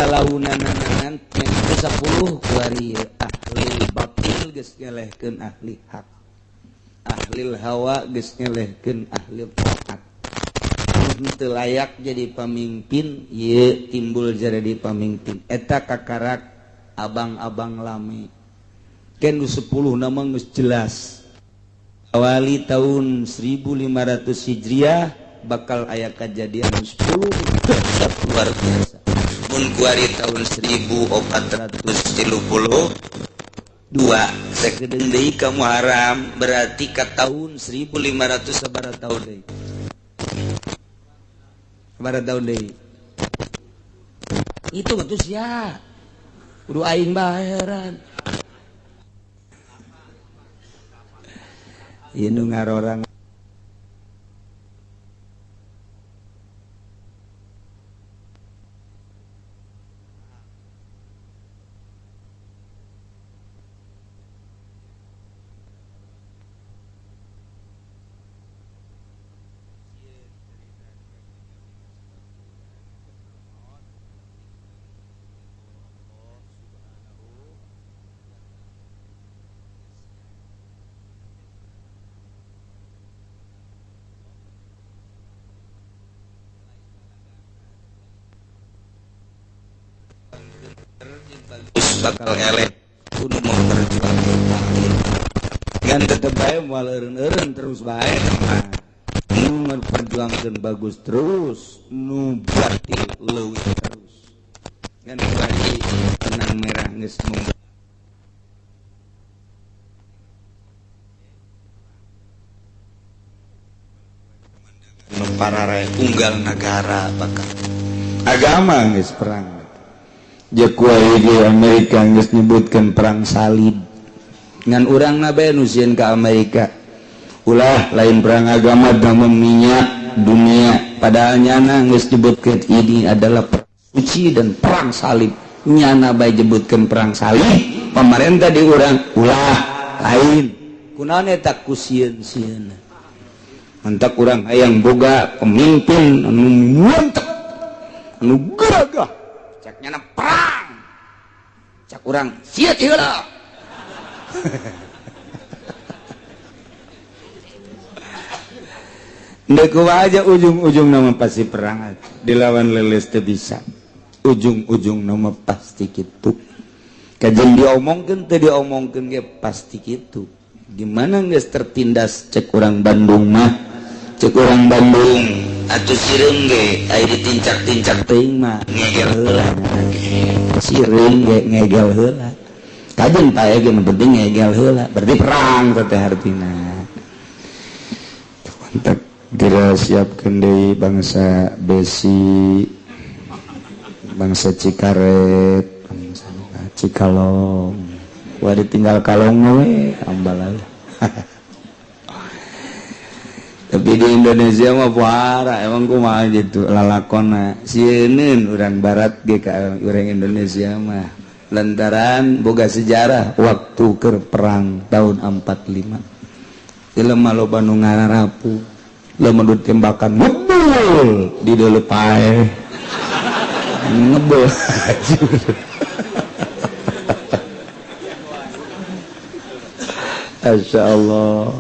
Launanan 10 kuari ahli batil geus ngelehkeun ahli hak, ahli hawa geus ngelehkeun ahli taat. Teu layak jadi pamimpin ieu timbul jadi pamimpin eta kakarak abang-abang lame. Ken 10 nama geus jelas awali tahun 1500 Hijriah bakal aya kajadian 10 luar biasa. Mun kuari tahun 1432 sakedeung deui ka Muharram berarti ka tahun 1500 sabaraha tahun deui? Sabaraha tahun deui? Itu atuh sia. Kudu aing baheran. Ieu nu ngarorang Bagus bakal eleh kudu memperjuangkan batil kan tetep bae moal eureun-eureun terus bae nu memperjuangkan bagus terus, nu batil leuwih terus kan. Bari benang merah geus para unggal negara bakal agama geus perang. Ge Amerika geus nyebutkeun perang salib, ngan urang na bae nu sieun ka Amerika. Ulah, lain perang agama, agama minyak dunia. Padahal nyana geus nyebutkeun ini adalah perang suci dan perang salib. Nyana bae nyebutkeun perang salib, pemerintah di urang ulah, lain. Kunaon eta? Ku sieun-sieun. Mantap, urang hayang boga pemimpin anu mantep, anu gagah. Cek nyana perang, cek urang sia heula. Ndek aja ujung-ujung nama pasti perang, dilawan leles teu bisa. Ujung-ujung nama pasti gitu. Kajen diomongkeun teu diomongkeun ge pasti gitu. Gimana geus tertindas, cek urang Bandung mah, cek urang Bandung atuh sireung ge aya ditincak-tincak teuing mah ngegel heula. Sireung ge ngegel heula. Kajen pae ge nu penting ngegel heula, berarti perang teh hartina. Mantap, geura siapkeun deui bangsa besi, bangsa Cikaret, bangsa Cikalong. Wah, ditinggal kalong we ambal. Tapi di Indonesia mah parah emang, kumaha gitu lalakona, sieun urang barat ge ka urang Indonesia mah lantaran boga sejarah waktu ke perang tahun 45. Jelema loba nu ngararapu, lamun tembakan ngebul di deuleu pae ngebul. Masya Allah,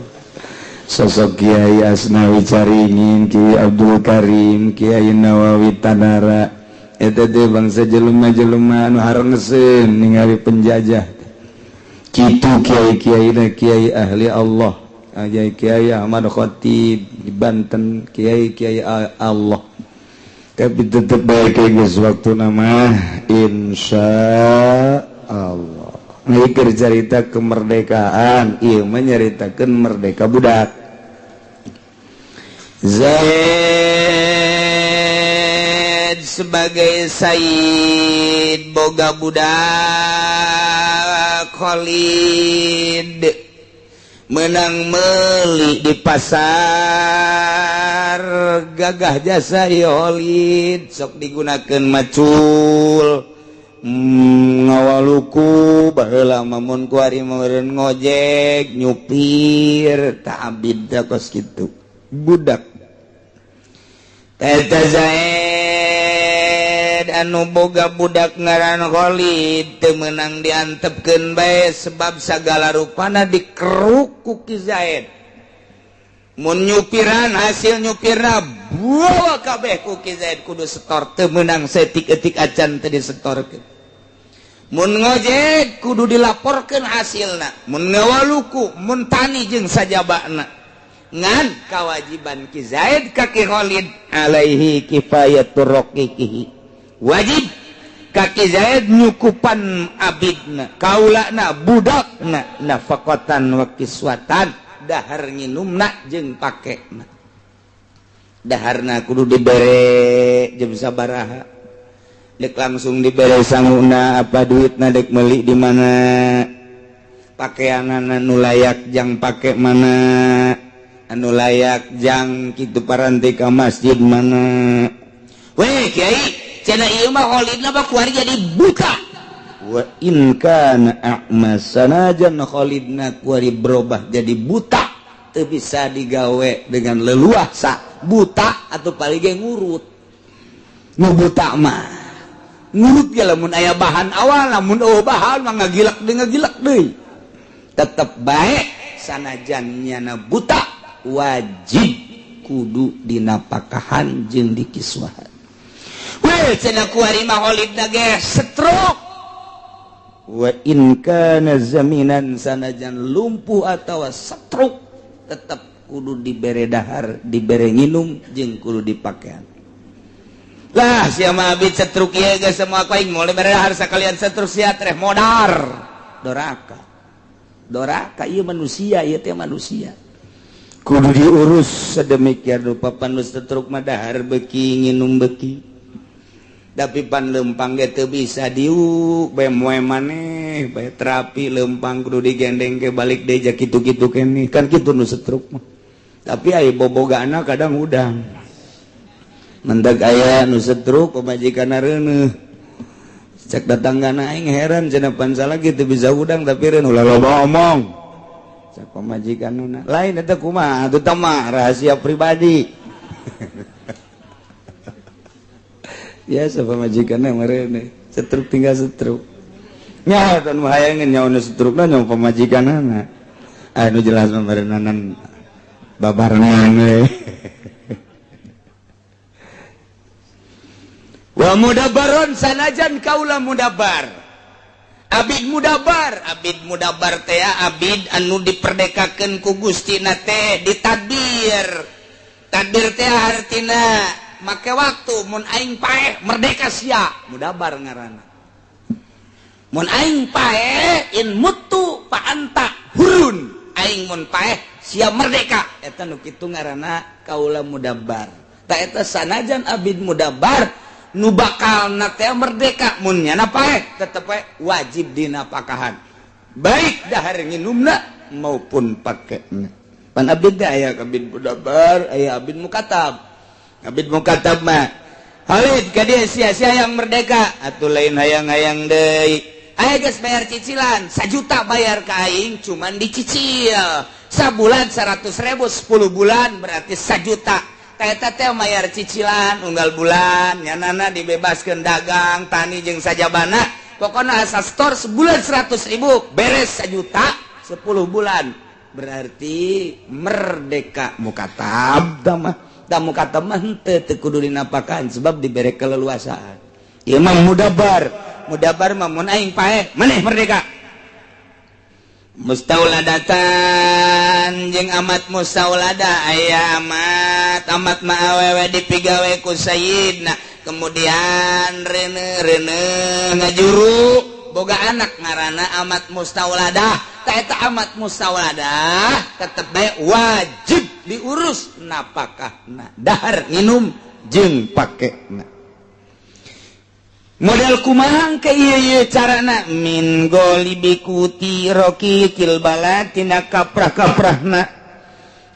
sosok Kiai Asnawi Caringin, Kiai Abdul Karim, Kiai Nawawi Tanara eta teh bangsa jelema-jelema anu harengeseun ningali penjajah kitu. Kiai-kiai na kiai ahli Allah, Kiai Kiai Ahmad Khatib di Banten, Kiai Kiai Allah. Tapi tetep baik geus waktu nama insya Allah. Mikir cerita kemerdekaan, ieu mah nyaritakeun merdeka budak. Zaid sebagai Said boga budak Khalid, menang meli di pasar, gagah jasa ieu Khalid, sok digunakeun macul, ngawaluku. Baheula mah mun kuari meureun ngojek, nyupir, tak abid teh kos kitu budak eta. Zaid anu boga budak ngaran Khalid teu meunang diantepkeun bae, sebab sagala rupana dikeruk ku Ki Zaid. Mun nyupiran, hasil nyupirna bawa kabeh ku Ki Zaid kudu setor, teu meunang setik-etik acan teu disetorkeun. Mun ngojek kudu dilaporkeun hasilna, mun ngawaluku, mun tani jeung sajabana. Ngan kewajiban Ki Zaid ka Ki Khalid alaihi kifayatur raqiqihi, wajib ka Ki Zaid nyukupan abidna, kaulana, budakna, nafaqatan wa kiswatan, dahar nginumna jeung pakena. Daharna kudu dibere jam sabaraha, dek langsung dibere sanguna apa duitna dek meuli di mana, pakaianana nu layak jang pake mana, anu layak jang kitu paranti ka masjid mana. Weh kiai, cenah ieu mah Khalidna mah kuari jadi buta. Wa in kana a'ma, sanajan Khalidna kuari berubah jadi buta, teu bisa digawe dengan leluasa, buta atau paling ge ngurut. Nu buta mah ngurut ya lamun aya bahan awal, lamun eueuh bahan mah ngagilak deui, ngagilak deui. Tetep bae sanajan nyana buta, wajib kudu dinapakahan jeung dikiswahan. Weh, cenah kuari mah Khalidna ge stroke. Wa in kana zaminan, sanajan lumpuh atau stroke, tetap kudu dibere dahar, dibere nginum, jeung kudu dipakean. Lah, sia mah abid stroke ieu geus semua ku aing moal dibere dahar, sakalian stroke sia tereh modar. Doraka, doraka ieu manusia, ieu teh manusia kudu diurus sedemikian rupa. Pan nu stroke mah dahar beki, nginum beki, tapi pan lempang ge teu bisa diuk bae, moe maneh bae terapi lempang, kudu digendeng ke balik deui ja kitu-kitu keneh kan kitu nu stroke mah. Tapi aya bobogana kadang udang mendag, aya nu stroke pamajikan reuneuh. Cek datanggana, "Aing heran," cenah, "pan salaki teu bisa udang tapi reuneuh." "Ulah loba omong," cek pamajikan. Lain eta kumaha atuh mah rahasia pribadi. Biasa pamajikanna marene stroke, tinggal stroke nya eta nu hayangeun nyaho nu stroke na nyaho pamajikanana. Anu jelas mah marenanan babarengan we. Wa mudabaron, sanajan kaula mudabar, abid mudabar. Abid mudabar teh abid anu diperdekakeun ku Gustina teh ditadbir. Tadbir teh artina make waktu. Mun aing paeh, merdeka sia, mudabar ngaranna. Mun aing paeh, in mutu fa anta hurun, aing mun paeh sia merdeka, eta nu kitu ngaranna kaula mudabar. Ta eta sanajan abid mudabar nu bakal na teh merdeka, mun nyana paeh tetep we wajib dinapakahan, baik dahar, nginumna, maupun pakena. Pan abid teh aya abid mudabar, aya abid mukatab. Abid mukatab mah, "Halid, ka dieu sia, sia yang merdeka atuh." Lain hayang-hayang deui. Aya geus bayar cicilan 1 juta, bayar ka aing, cuman dicicil sabulan 100 ribu, 10 bulan berarti 1 juta. Eta teh bayar cicilan unggal bulan, nyanana dibebaskan dagang tani jeung sajabana. Pokoknya asal store sebulan 100 ribu, beres 1 juta, 10 bulan berarti merdeka. Mukatab mah da mukatab mah henteu, teu kudu dinapakan sebab diberi keleluasaan. Ieu mah mudabar. Mudabar mah mun aing paeh, maneh merdeka. Mustauladatan jeung amat mustaulada. Aya amat, amat mah awewe dipigawe ku sayyidna, kemudian reuneuh reuneuh ngajuru boga anak, ngaranna amat mustauladah. Ta eta amat mustauladah tetep bae wajib diurus napakahna, dahar, nginum, jeung pakena. Model kumaha ke ieu ieu carana? Min gholibi quti roqiqil balad, tina kaprah-kaprahna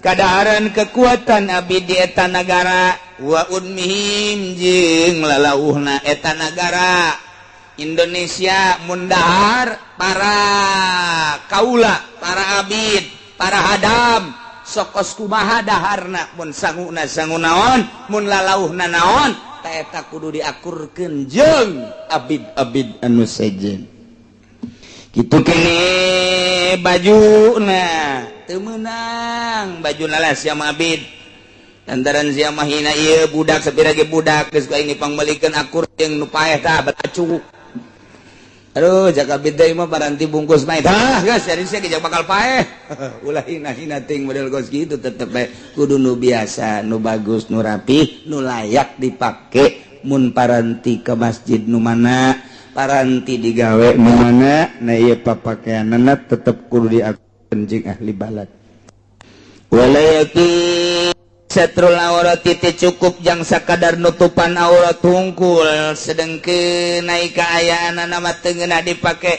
kadaharan kekuatan abid di eta nagara, wa unmihim, jeung lalauhna eta nagara Indonesia. Mun dahar para kaula, para abid, para hadam sokos kumaha daharna, mun sanguna sangu naon, mun lalauhna naon, ta eta kudu diakurkeun jeung abid-abid anu sejen kitu. Kene bajuna teu meunang, baju lah sia mah abid, lantaran sia mah hina. Ieu budak sapira ge budak geus ku aing dipangmeulikeun, akur jeung nu paeh tah batacu. Aduh, jaka abid deui mah paranti bungkus mah tah geus jadi sia ge bakal paeh. Ulah hina-hina ting model kos kitu, tetep bae kudu nu biasa, nu bagus, nu rapi, nu layak dipake. Mun paranti ke masjid nu mana, paranti digawe nu mana, nah ieu papakeanana tetep kudu diakurkeun jeung ahli balad. Walayaki satrul aurati, teu cukup jang sakadar nutupan aurat hungkul. Sedengkeun naik kaayaan mah teu ngeunah dipake,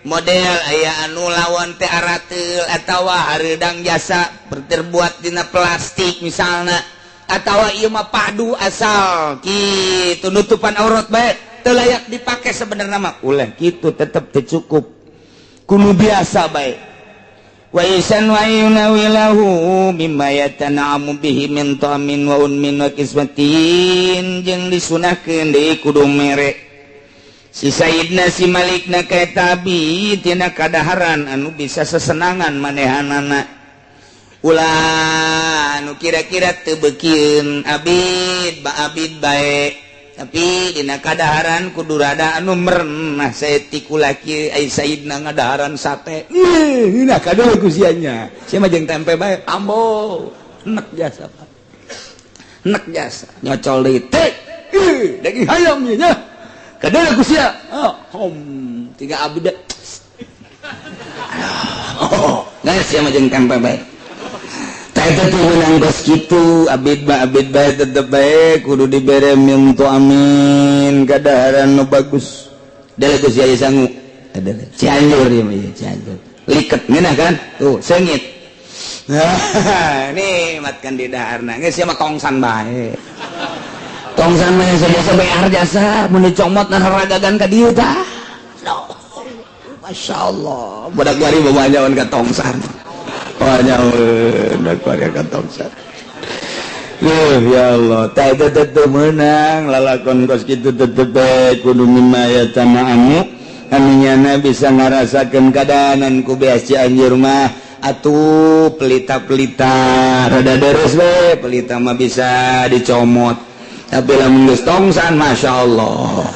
model aya anu lawan teh arateul atawa hareudang jasa terbuat dina plastik misalna, atawa ieu mah padu, asal kitu nutupan aurat bae teu layak dipake sebenarnya mah. Ulah kitu, tetep teu cukup, kudu biasa bae. Wa isan wa yunawilahu mimma yatana'amu bihi min ta'amin wa unmin wa kiswatin, jeung disunahkeun deui kudu mere si Sayyidna, si Malikna ka eta abid tina kadaharan anu bisa sesenangan manehanana. Ulah anu kira-kira teu beukieun abid ba abid bae. Tapi dina kadaharan kudu rada anu merenah saeutik laki ai Sayyidna ngadaharan sate. Ih, nah kadoh ku sia nya. Sia mah jeung tempe bae, ambo. Enek jasa, Pak. Enek jasa. Nyocol deui teh. Ih, daging hayam ieu nya. Kadoh ku sia. Oh, hom, tiga abdi. Oh, geus sia mah jeung tempe bae. Menang kos kitu abid ba abid bae tetep bae kudu dibere min amin kadaharan nu bagus. Dele geus aya sangu. Dele Cianjur ieu mah ieu Cianjur. Liket ngeunah kan? Tuh seungit. Nih mat kan di daharna geus sia mah tongsan bae. Tongsan mah jasa bayar jasa mun dicomot nah ragagan ka dieu tah. Masya Allah, budak bari babanyawan ka tongsan. Ya Allah menang lalakon kos kitu tetep kudu mimma yatana'amu anu nyana bisa ngarasakeun kadanan ku beas Cianjur mah atuh pelita-pelita rada deres we pelita mah bisa dicomot tapi lamun geus tongsan Masya Allah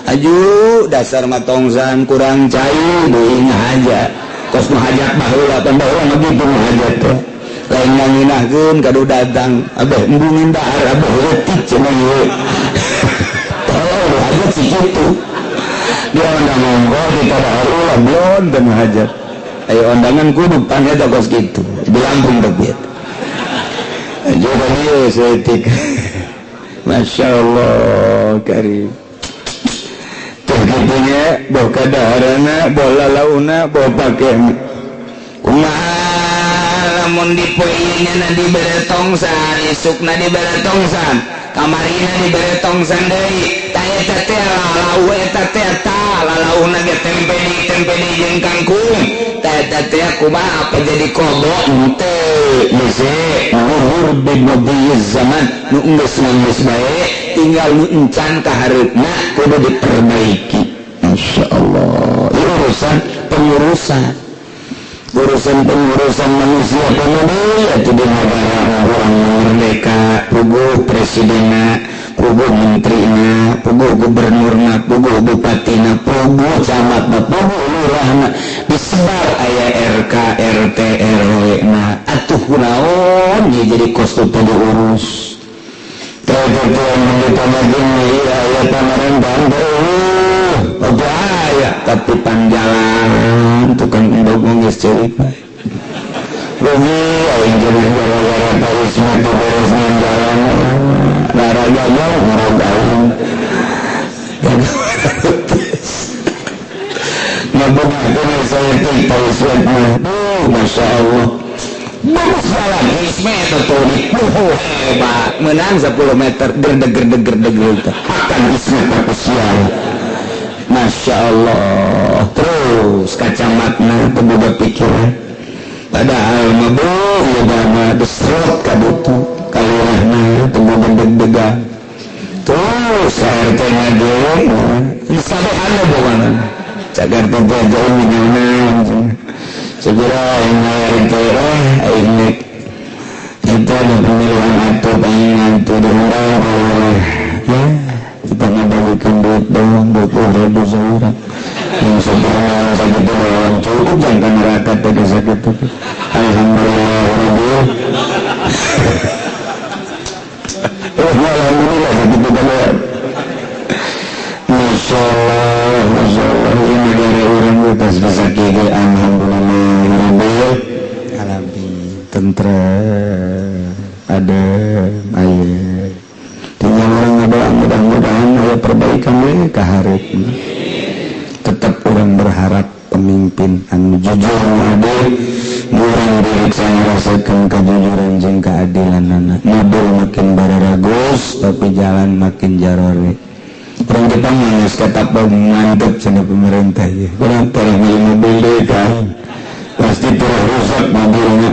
aju dasar mah tongsan kurang cai deui aja kos nu hajat baheula pan baheula mah kitu nu hajat teh lain nganginahkeun kadu datang abah embungin dahar abah leutik cenah ieu tolong nu hajat si kitu dia undang monggo kita dahar ulah belon teh nu hajat ayo undangan kudu pan eta kos kitu di Lampung teh juga ieu saeutik Masya Allah karim gitunya boh kadaharana boh lalauna boh pakaian kumaha lamun dipoeuna na dibere tongsan isukna dibere tongsan kamarina dibere tongsan deui ta eta teh lalau eta teh ta lalauna ge tempe di tempe di jeung kangkung ta eta teh kumaha apa jadi kodok henteu bisi luhur bi zaman nu geus geus bae tinggal nu encan ka hareupna kudu diperbaiki. Masya Allah, ini urusan pengurusan urusan pengurusan manusia pemuda itu di negara orang merdeka puguh presidenna puguh menterina puguh gubernurna puguh bupatina puguh camatna puguh lurahna disebar aya RK RT RW na atuh kunaon ya jadi kos teu diurus tapi panjalan tukang endog geus ceurik bae rugi aing jadi gara-gara Pak teu beres jalan darah gagal ngorog aing ngabungahkeun saya teh Pak Ismat mah Masya Allah bagus jalan Ismet tuh hebat menang 10 meter gerdeg gerdeg gerdeg gerdeg akan Ismet terpesial Masya Allah terus kacamatna teu pikiran padahal mah bu mah desrot ka ditu kalirahna teu boga deg-degan terus RT na ge sabehanna pokona cagar teh jauh minyana segera aing RT aing nek itu ada pemilihan atau pengen atuh diundang oleh ya kita ngabagikan duit doang 20.000 seorang yang sebenarnya sakit doang cukup jangan neraka tadi sakit itu alhamdulillah alhamdulillah sakit itu kan Masya Allah Masya Allah ini negara orang bebas bisa kiri alhamdulillah alamin tentrem adem ayo tinggal orang ngadoa mudah-mudahan ada perbaikan deh ke hareup tetap orang berharap pemimpin anu jujur adil murang diriksa ngerasakeun kejujuran jeung keadilan anak mobil makin bararagus tapi jalan makin jarore orang Jepang mah geus kata mantep cenah pemerintah ieu urang teh beli mobil deui kan pasti terus rusak mobilnya.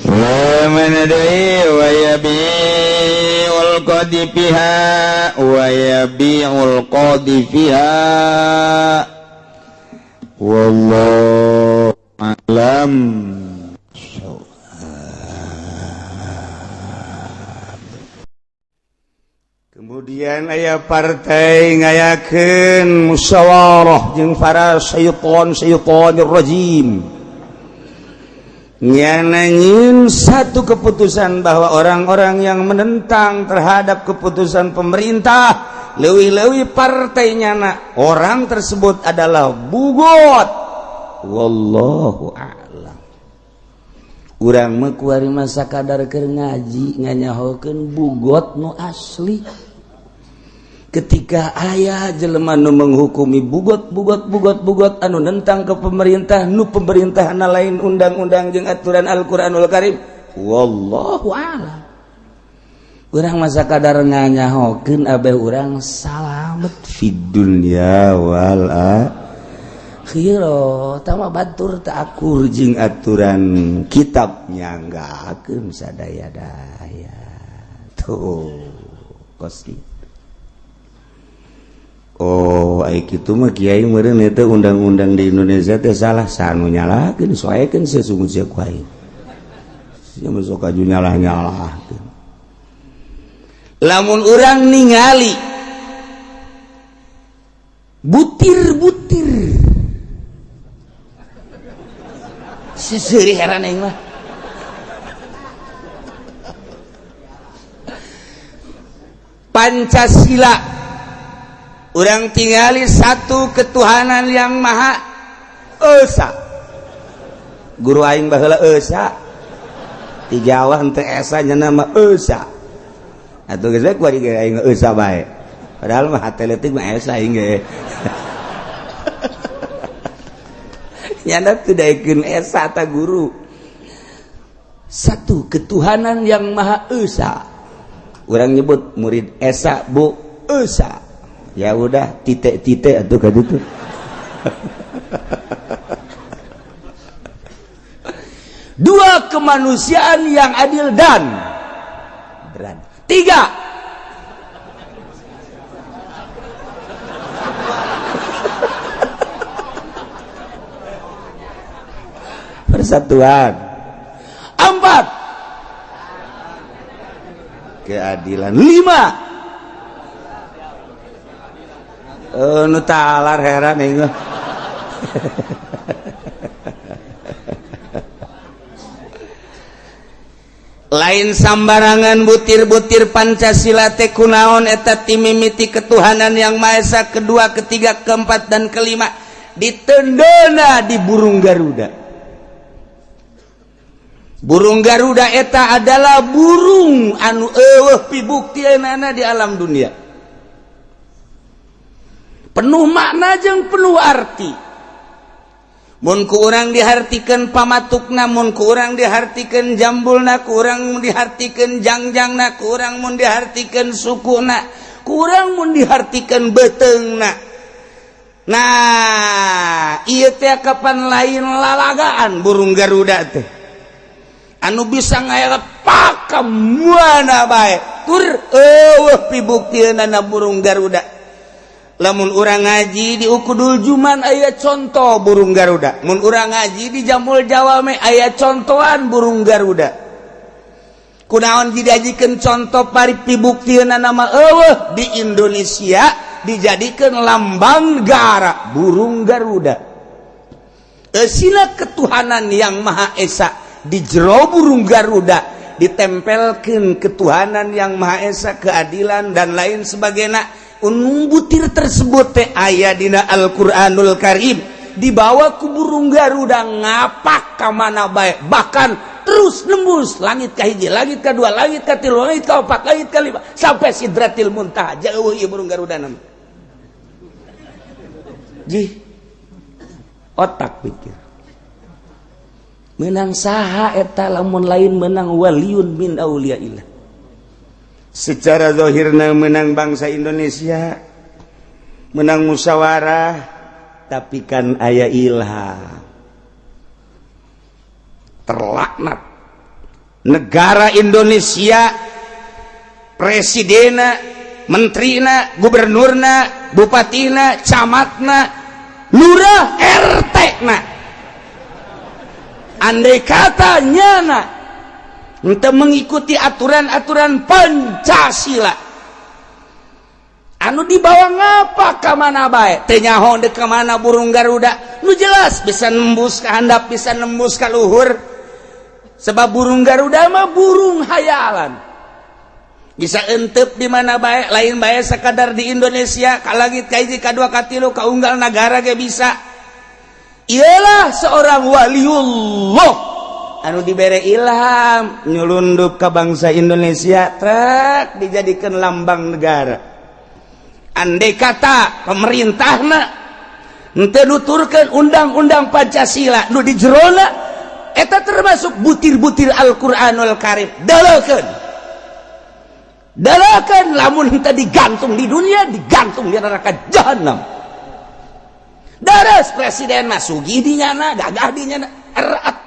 Wa man deui wa yabi'ul qadi fiha wa yabi'ul qadi fiha wallahu a'lam. Kemudian aya partai ngayakeun musyawarah jeung para syaiton syaitonir rajim, nyana nyieun satu keputusan bahwa orang-orang yang menentang terhadap keputusan pemerintah, leuwih-leuwih partai nyana, orang tersebut adalah bughot. Wallahu a'lam. Urang mah kuari mah sakadar keur ngaji, nganyahokeun bughot nu asli. Ketika aya jelema nu menghukumi bughot, bughot, bughot, bughot anu nentang ke pemerintah, nu pemerintah lain undang-undang jeung aturan Al-Qur'anul Karim, wallahu a'lam. Urang mah sakadar nganyahokeun abeh urang salamet fid dunya wal akhirah. Tama batur tak akur jeung aturan kitab, nyanggakeun sadaya-daya tuh kos kitu. Oh, ai kitu mah kiai meureun eta undang-undang di Indonesia teh salah. Sanu nyalahkeun soekeun sia, sungut sia ku aing. Sia mah sok aju nyalah-nyalahkeun. Lamun urang ningali butir-butir seseuri, heran aing mah. Pancasila urang tingali satu ketuhanan yang maha esa. Guru aing baheula esa di Jawa henteu esa, nya nama esa atuh geus bae kuari ge aing esa bae, padahal mah hate leutik mah esa aing ge nyana teu daekeun esa ta guru. Satu ketuhanan yang maha esa, urang nyebut murid esa bu esa, ya udah titik-titik atau ka ditu. Dua, kemanusiaan yang adil dan beradab. Tiga, persatuan. Empat, keadilan. Lima, nu talar, heran aing. Lain sambarangan butir-butir Pancasila teh. Kunaon eta timimiti ketuhanan yang Maha Esa, kedua, ketiga, keempat, dan kelima ditendena di burung Garuda. Burung Garuda eta adalah burung anu eueuh pibuktianana di alam dunia, penuh makna jeung penuh arti. Mun ku urang dihartikeun pamatukna, mun ku urang dihartikeun jambulna, ku urang dihartikeun jangjangna, ku urang mun dihartikeun sukuna, ku urang mun dihartikeun beuteungna. Nah, ieu teh kapan lain lalagaan burung Garuda teh anu bisa ngaelepak ka mana bae, tur eueuh pibuktianana burung Garuda. Lamun urang ngaji di Ukudul Juman aya contoh burung Garuda, mun urang ngaji di Jamul Jawame aya contohan burung Garuda. Kunaon dijadikan contoh pari pibuktian nama eueuh di Indonesia dijadikan lambang negara burung Garuda? Esina ketuhanan yang Maha Esa di jero burung Garuda ditempelkan ketuhanan yang Maha Esa, keadilan, dan lain sebagainya. Unung butir tersebut teh aya dina Al-Qur'anul Karim, dibawa ku burung Garuda ngapak ka mana bae, bahkan terus nembus langit ka hiji, langit ka dua, langit ka tilu, langit ka opat, langit ka lima, sampai Sidratil Muntaha. Jauh ieu burung Garuda nama jih otak pikir menang saha eta lamun lain menang waliun min auliyaillah. Secara zahirna menang bangsa Indonesia, menang musyawarah, tapi kan aya ilham. Terlaknat negara Indonesia, presidena, menterina, gubernurna, bupatina, camatna, lurah, RT na, andai kata nyana untuk mengikuti aturan-aturan Pancasila. Anu dibawa ngapa ka mana bae? Teu nyaho deuk ka mana burung Garuda. Nu jelas bisa nembus ka handap, bisa nembus ka luhur. Sebab burung Garuda mah burung hayalan. Bisa entep di mana bae, lain bae sekadar di Indonesia, ka langit ka hiji, ka dua, ka tilu, ka unggal nagara ge bisa. Ialah seorang waliullah anu dibere ilham nyulundup ke bangsa Indonesia, trek dijadikan lambang negara. Andai kata pemerintahna henteu nuturkeun undang-undang Pancasila nu di jerona eta termasuk butir-butir Al-Qur'anul Karim, delekeun delekeun, lamun henteu digantung di dunia, digantung di neraka jahanam. Dares presiden mah sugih di nyana, gagah di nyana, erat.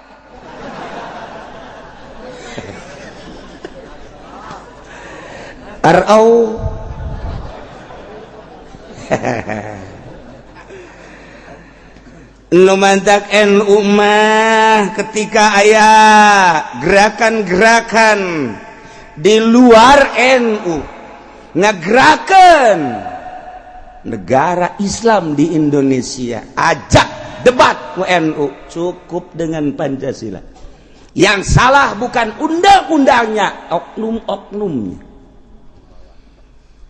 Arau nu mantak NU mah ketika aya gerakan-gerakan di luar NU ngagerakan negara Islam di Indonesia, ajak debat ku NU, cukup dengan Pancasila. Yang salah bukan undang-undangnya, oknum-oknumnya.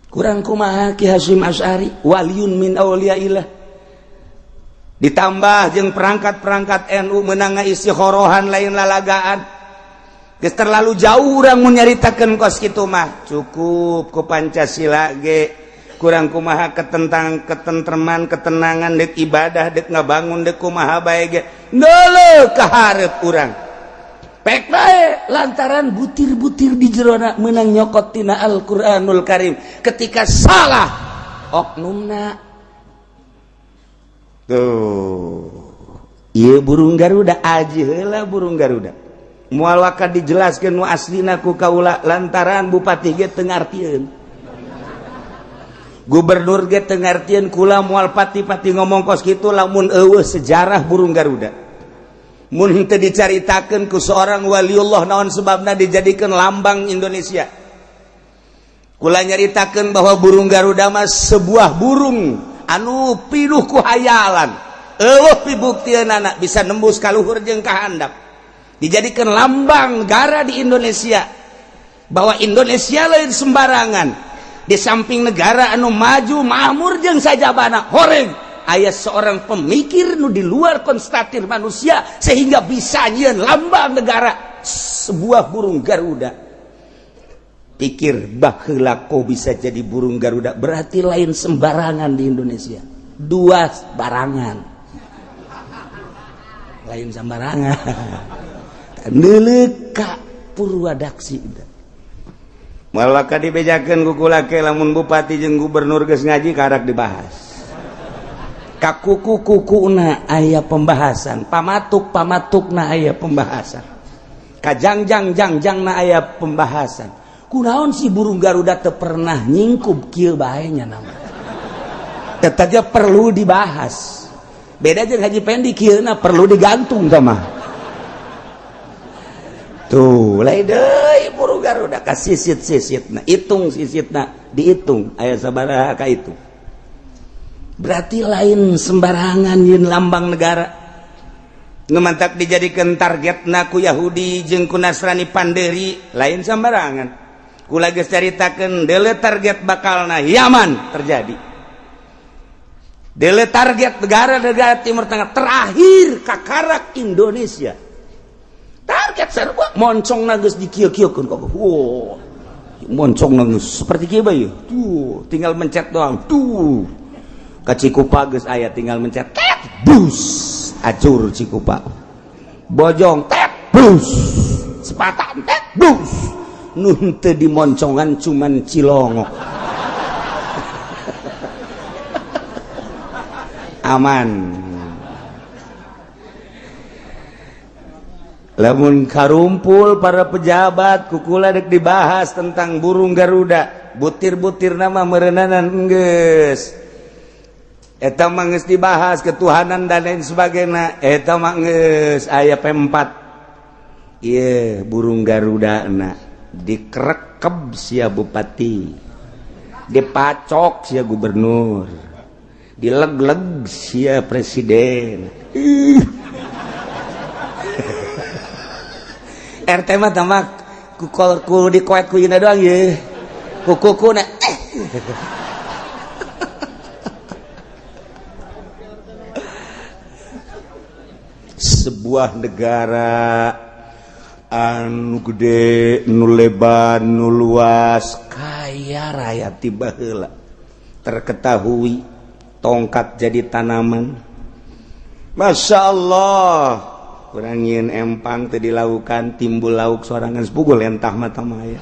Kurang kumaha Ki Hasyim Asy'ari, waliun min auliyaillah, ditambah jeung perangkat-perangkat NU menang istikhorohan lain lalagaan. Geus terlalu jauh urang mun nyaritakeun kos kitu mah, cukup ku Pancasila ge. Kurang kumaha ketentang ketentreman, ketenangan, dek ibadah, dek ngabangun, dek kumaha bae ge neuleuh ka hareup urang pek bae, lantaran butir-butir di jerona menang nyokot tina Al-Qur'anul Karim. Ketika salah oknumna tuh, ieu burung Garuda, aji heula burung Garuda moal waka dijelaskeun nu aslina ku kaula, lantaran bupati ge teu ngartieun, gubernur ge teu ngartieun. Kula moal pati-pati ngomong kos kitu lamun eueuh sejarah burung Garuda, mun henteu dicaritakeun ku seorang waliullah naon sebabna dijadikeun lambang Indonesia. Kula nyaritakeun bahwa burung Garuda mah sebuah burung anu pinuh ku hayalan, eueuh pibuktianana bisa nembus ka luhur jeung ka handap, dijadikan lambang negara di Indonesia, bahwa Indonesia lain sembarangan. Di samping negara anu maju makmur jeung sajabana horeng, aya seorang pemikir nu di luar konstatir manusia sehingga bisa nyieun lambang negara sebuah burung Garuda. Pikir baheula kok bisa jadi burung Garuda, berarti lain sembarangan di Indonesia. Dua barangan lain sembarangan. Neuleuh ka Purwadaksi. Malah ka dibejakeun ku kula ke, lamun bupati jeung gubernur geus ngaji karak dibahas. Ka kuku-kukuna aya pembahasan, pamatuk-pamatukna aya pembahasan, ka jangjang-jangjangna aya pembahasan. Kunaon si burung Garuda teu pernah nyingkup kieu bae nya nama. Tetap perlu dibahas. Beda jeung Haji Pendi, kieuna perlu digantung sama. Tuh, lain deui burung Garuda ka sisit-sisitna, hitung sisitna, dihitung aya sabaraha ka itu. Berarti lain sembarangan yin lambang negara. Nu mantak dijadikan targetna ku Yahudi jeung ku Nasrani Panderi lain sembarangan. Kula geus caritakeun deule target bakalna Yaman terjadi. Deule target negara-negara Timur Tengah, terakhir kakarak Indonesia. Target sarua moncong geus dikieu-kieukeun kok. Wow. Moncong geus seperti kieu bae. Tuh, tinggal mencet doang. Tuh. Ka Cikupa geus aya, tinggal mencet tet bus, acur Cikupa. Bojong tet bus, Sepatan tet bus. Nu henteu dimoncongan cuman Cilongok. Aman. Lamun karumpul para pejabat kukula dek dibahas tentang burung Garuda, butir-butir nama merenanan enggeus. Eta mah geus dibahas ketuhanan dan lain sebagainya, eta mah geus aya P4. Ieu burung Garuda na dikerekeb sia bupati. Dipacok sia gubernur, dileg-leg sia presiden. RT mah tamak ku ku dikoet ku yeuna doang ye. Ku kukuna. Sebuah negara anu gede, nu lebar, nu luas, kaya raya tiba heula. Terketahui tongkat jadi tanaman. Masya Allah, kurang nyin empang teu dilaukan timbul lauk sorangan sepugul entah mata maya.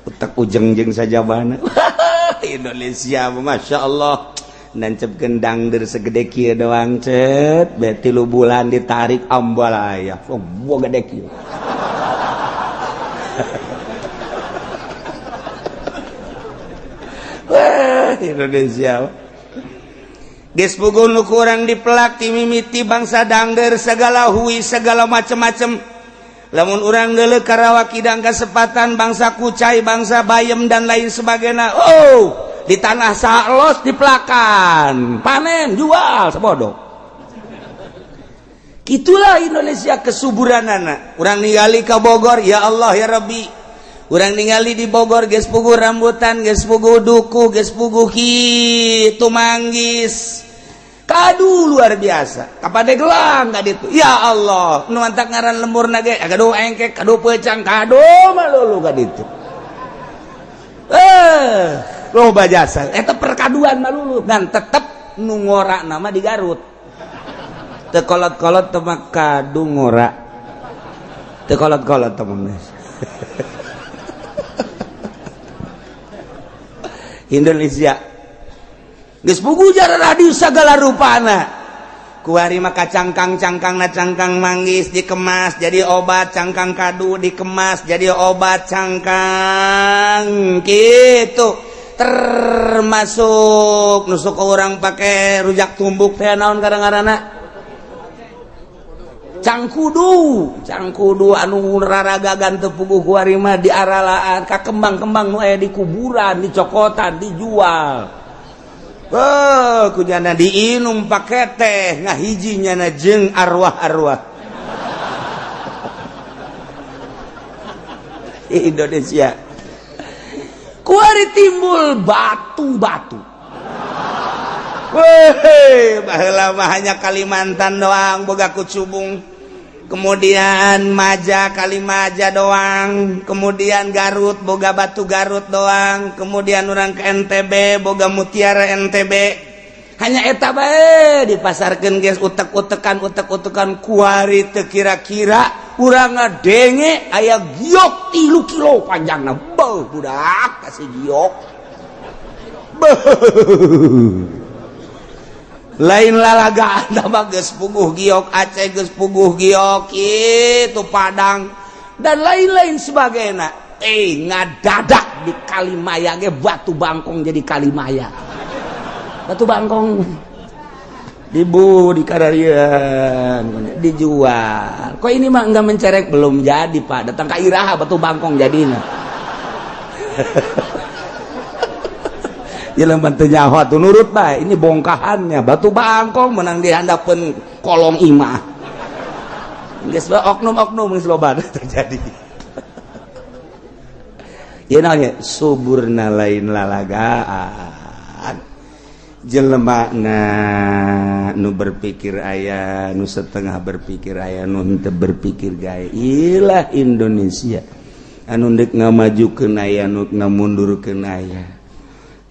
Utak ujeng jeung sajabana. Indonesia, Masya Allah. Nancep gendang dari segede kieu doang cet, be 3 bulan ditarik ambalaya. Oh, gede kieu. Wah, Indonesia. Geus puguh nu kurang dipelak ti mimiti bangsa dangder segala hui segala macem-macem. Lamun urang deuleu Karawak kidang kasempatan bangsa kucai, bangsa bayem dan lain sebagainya. Oh, di tanah salos dipelakan, panen, jual sebodoh. Itulah Indonesia kesuburanana. Urang ningali ka Bogor, ya Allah ya Rabbi. Urang ningali di Bogor geus puguh rambutan, geus puguh duku, geus puguh kitu manggis. Kadu luar biasa. Kapadegelang ka ditu. Ya Allah, nu antak ngaran lemburna ge kadu engkek, kadu peucang, kadu malulu ka ditu. Loba jasa. Eta perkaduan malulu dan tetep nu ngora nama di Garut. Teu kolot-kolot teh mah kadu ngora. Teu kolot-kolot teh mah. Indonesia geus puguh jaradi segala rupana. Kuari mah cangkang-cangkangna cangkang manggis dikemas jadi obat, cangkang kadu dikemas jadi obat, cangkang gitu. Termasuk nusuk orang pakai rujak tumbuk teh naon kadang-kadang cangkudu, cangkudu anu raragagan teu puguh kuari mah diaralaan ka kembang-kembang nu aya di kuburan, dicokotan, dijual. Oh, kujana diinum pake teh ngahiji nyana jeung arwah-arwah. Indonesia. Kuari timbul batu-batu. Weh, baheula mah hanya Kalimantan doang boga kucubung. Kemudian Maja Kalimaja doang, kemudian Garut boga batu Garut doang, kemudian orang ke NTB boga mutiara NTB. Hanya eta bae dipasarkeun geus utek-utekan utek-utekan kuari teu kira-kira urang ngadenge aya giok 3 kilo panjangna. Beuh budak kasih giok. Beuh. Lain lalagaan mah geus puguh giok Aceh geus puguh giok itu Padang dan lain-lain sebagainya. Ngadadak di Kalimaya ge batu bangkong jadi Kalimaya. Batu bangkong dibu di kararian dijual. Kok ini mah enggak mencerek belum jadi Pak. Datang ka Iraha batu bangkong jadinya. Jelema teu nyaho atuh nurut bae, ini bongkahannya batu bangkong menang di handapeun kolong imah. Geus oknum-oknum geus loba terjadi. Ieu naon suburna lain lalagaan. Jelema na nu berpikir aya, nu setengah berpikir aya, nu henteu berpikir gae. Ilah Indonesia anu deuk ngamajukeun aya, nu ngamundurkeun aya.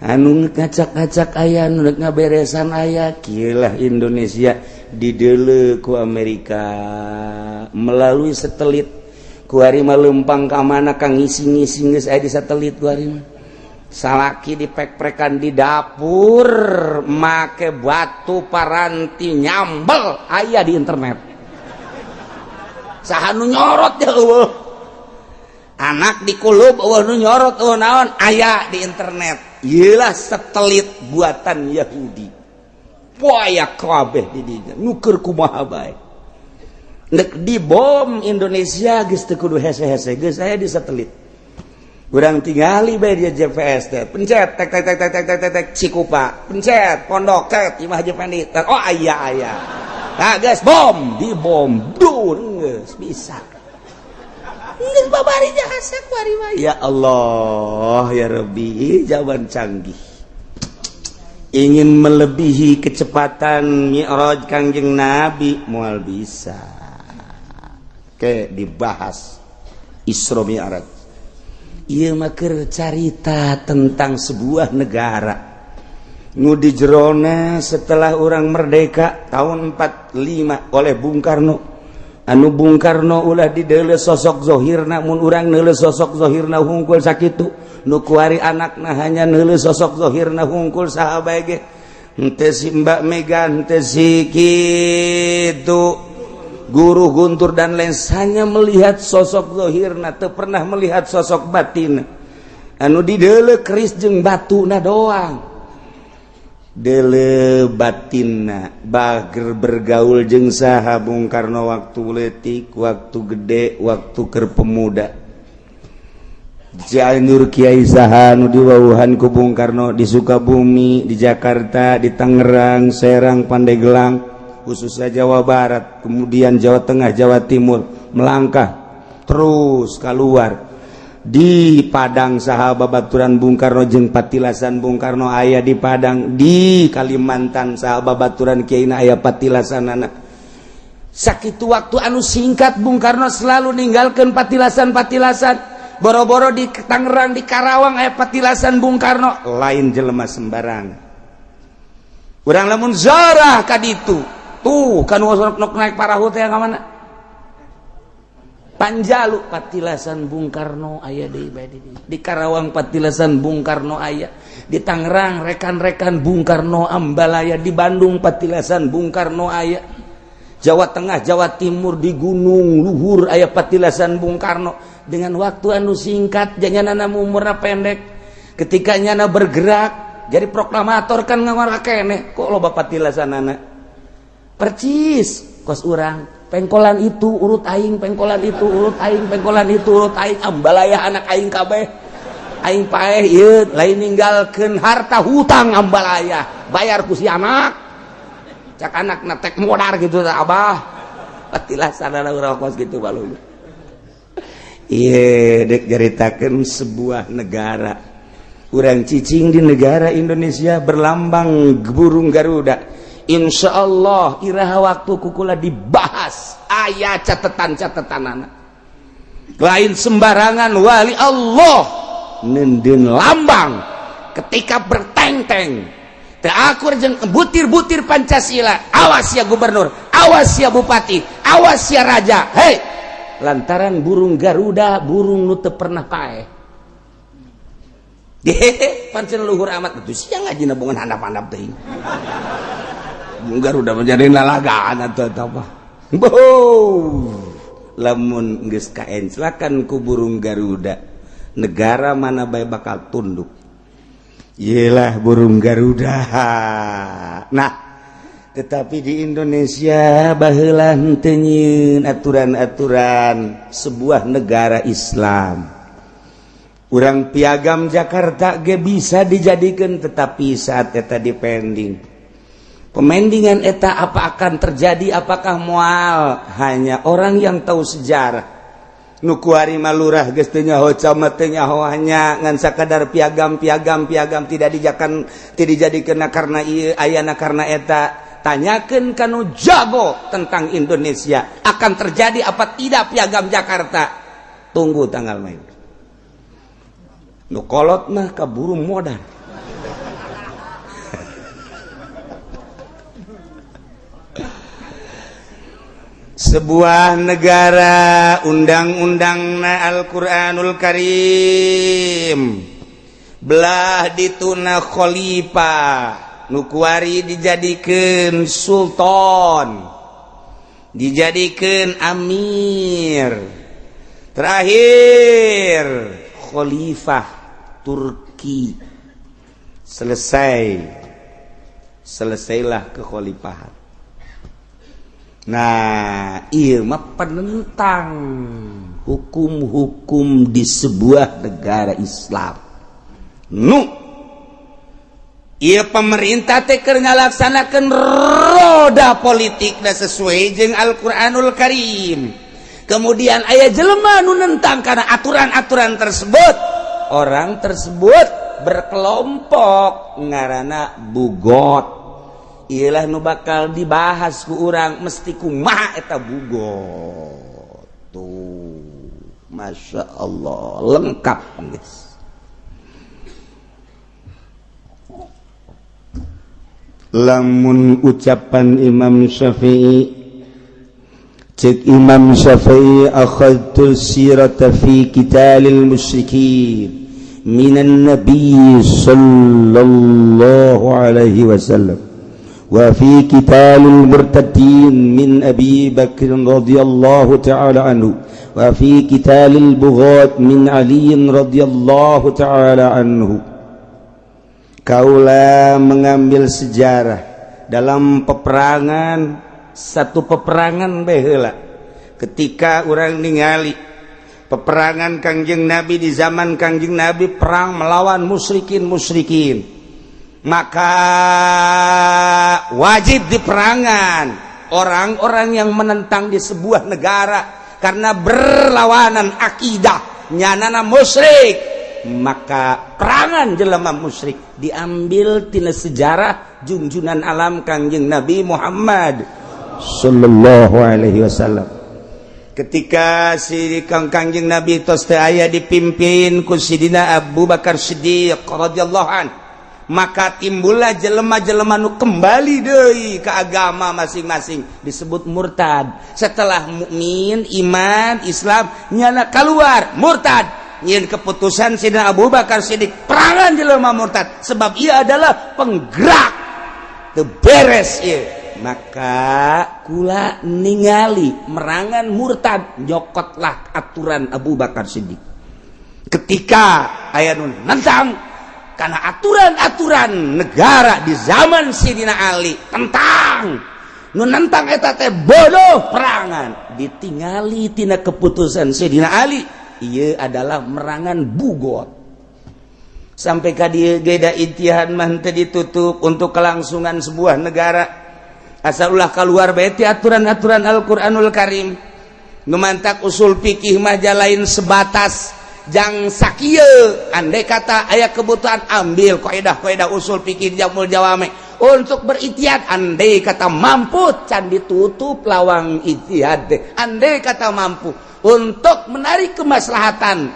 Anu ngacak-ngacak aya, nu ngaberesan aya. Kieulah Indonesia dideuleu ku Amerika melalui satelit. Kuari mah leumpang ka mana kang ngisi-ngisi geus aya di satelit kuari mah. Salaki dipek-prekan di dapur make batu paranti nyambel aya di internet. Saha nu nyorot ya eueuh. Anak dikulub eueuh nu nyorot eueuh naon aya di internet. Iyalah satelit buatan Yahudi. Poaya kabeh di dinya nuker kumaha bae. Nek dibom Indonesia geus teu kudu hese-hese geus aya di satelit. Urang tinggali bae dia GPS teh. Pencet tek tek tek tek tek tek tek tek Cikupa. Pencet Pondok tek Imah Haji Pendi. Oh, aya aya. Nah, guys, bom, di bom. Dur geus bisa. Geus babari jasa kuari mah. Ya Allah, ya Rabbi, zaman canggih. Ingin melebihi kecepatan Mi'raj Kangjeng Nabi moal bisa. Oke, dibahas Isra Mi'raj. Ieu mah keur carita tentang sebuah negara nu di jerona setelah orang merdeka tahun 45 oleh Bung Karno. Anu Bung Karno ulah dideuleu sosok zohirna, mun urang neuleu sosok zohirna hungkul sakitu, nu kuari anakna hanya neuleu sosok zohirna hungkul, saha bae ge, henteu si Mbak Mega, henteu si kitu Guru Guntur dan lain, hanya melihat sosok zohirna, teu pernah melihat sosok batin. Anu dideuleu keris jeung batuna doang, deuleu batinna. Bager bergaul jeung saha Bung Karno waktu leutik, waktu gede, waktu keur pemuda? Cianjur Kiai saha nu diwawuhan ku Bung Karno di Sukabumi, di Jakarta, di Tangerang, Serang, Pandeglang, khususnya Jawa Barat, kemudian Jawa Tengah, Jawa Timur, melangkah terus keluar di Padang, saha babaturan Bung Karno jeung patilasan Bung Karno aya di Padang? Di Kalimantan saha babaturan Kiai aya patilasan anak? Sakitu waktu anu singkat Bung Karno selalu ninggalkan patilasan-patilasan. Boro-boro di Tangerang, di Karawang aya patilasan Bung Karno. Lain jelema sembarang. Urang lamun zarah ka ditu tuh kan naik parahu teh ka mana? Panjalu patilasan Bung Karno aya di Karawang, patilasan Bung Karno aya di Tangerang, rekan-rekan Bung Karno Ambalaya di Bandung, patilasan Bung Karno aya Jawa Tengah, Jawa Timur, di Gunung Luhur aya patilasan Bung Karno. Dengan waktu anu singkat, jangan umurna pendek, ketika nyana bergerak jadi proklamator kan ngawara keneh kok loba patilasan anak percis kos urang. Pengkolan itu urut aing, pengkolan itu urut aing, pengkolan itu urut aing, Ambalaya anak aing kabeh. Aing paeh ieu lain ninggalkeun harta, hutang Ambalaya bayar ku si anak. Cak anak na tek modar gitu, abah patilasan urang kos gitu balu. Iya, dek nyaritakeun sebuah negara. Urang cicing di negara Indonesia berlambang burung Garuda. Insya Allah iraha waktu ku kula dibahas, aya catatan-catatan anak. Lain sembarangan wali Allah nenden lambang ketika berteng-teng teu akur jeung butir-butir Pancasila. Awas ya gubernur, awas ya bupati, awas ya raja, hei. Lantaran burung Garuda burung nu teu pernah paeh. Hehehe, pancen luhur amat itu sia ngaji nabungan handap-handap teuing. Burung Garuda menjadi lalagaan atau apa. Boh. Lamun geus kaenclakan ku burung Garuda, negara mana bae bakal tunduk. Yelah burung Garuda. Nah, tetapi di Indonesia baheula henteu nyieun aturan-aturan sebuah negara Islam. Urang piagam Jakarta ge bisa dijadikan, tetapi saat eta dipending pemendingan eta apa akan terjadi, apakah mual, hanya orang yang tahu sejarah. Nu kuari mah lurah geus teu nyaho, camat teu nyaho, hanya ngan sakadar piagam, piagam, piagam, tidak dijakan, tidak dijadikeun karena ieu ayana karena eta. Tanyakeun kanu jago tentang Indonesia, akan terjadi apa tidak piagam Jakarta? Tunggu tanggal main. Nu kolot mah kaburu modal. Sebuah negara undang-undang na Al-Quranul Karim, belah dituna khalifah, nu kuari dijadikan sultan, dijadikan amir, terakhir khalifah Turki. Selesai, selesailah kekhalifahan. Nah, ieu mah penentang hukum-hukum di sebuah negara Islam. Nu ieu pemerintah teh keur ngalaksanakeun roda politikna sesuai jeung Al-Qur'anul Karim. Kemudian aya jelema nu nentang karena aturan-aturan tersebut. Orang tersebut berkelompok ngaranna bughot. Iyalah nu bakal dibahas ku urang, mesti kumaha eta bughot tuh. Masya Allah, lengkap, guys. Lamun ucapan Imam Syafi'i, cek Imam Syafi'i, akhadtu sirata fi qitalil musyrikin minan nabiy sallallahu alaihi wasallam wa fi qitalil murtadin min Abi Bakr radhiyallahu ta'ala anhu wa fi qitalil bughat min Ali radhiyallahu ta'ala anhu. Kaula mengambil sejarah dalam peperangan, satu peperangan baheula. Ketika orang ningali peperangan Kangjeng Nabi, di zaman Kangjeng Nabi perang melawan musyrikin musyrikin, maka wajib diperangan orang-orang yang menentang di sebuah negara karena berlawanan akidah, nyanana musyrik, maka perangan jelema musyrik. Diambil tina sejarah junjunan alam Kangjeng Nabi Muhammad sallallahu alaihi wasallam. Ketika si Kang Kangjeng Nabi tos teu aya, dipimpin ku Sidina Abu Bakar Siddiq radhiyallahu an, maka timbullah jelema-jelema nu kembali deui ke agama masing-masing, disebut murtad. Setelah mukmin, iman, Islam, nyana keluar murtad. Nyin keputusan Sidina Abu Bakar Siddiq, perangan jelema murtad, sebab ia adalah penggerak teu beres ieu. Maka kula ningali merangan murtad, nyokotlah aturan Abu Bakar Siddiq. Ketika aya nu nentang karena aturan-aturan negara di zaman Sidina Ali, tentang nu nentang eta teh bodoh, perangan. Ditingali tina keputusan Sidina Ali, ia adalah merangan bughot. Sampai ka dieu ge da ijtihad mah teu ditutup untuk kelangsungan sebuah negara, asal ulah keluar bae ti aturan-aturan Al-Qur'anul Karim. Nu mantak usul fikih mah lain sebatas jang sakieu. Andai kata aya kebutuhan, ambil kaidah-kaidah usul fikih jamul jawame untuk berijtihad. Andai kata mampu, can ditutup lawang ijtihad deh. Andai kata mampu untuk menarik kemaslahatan,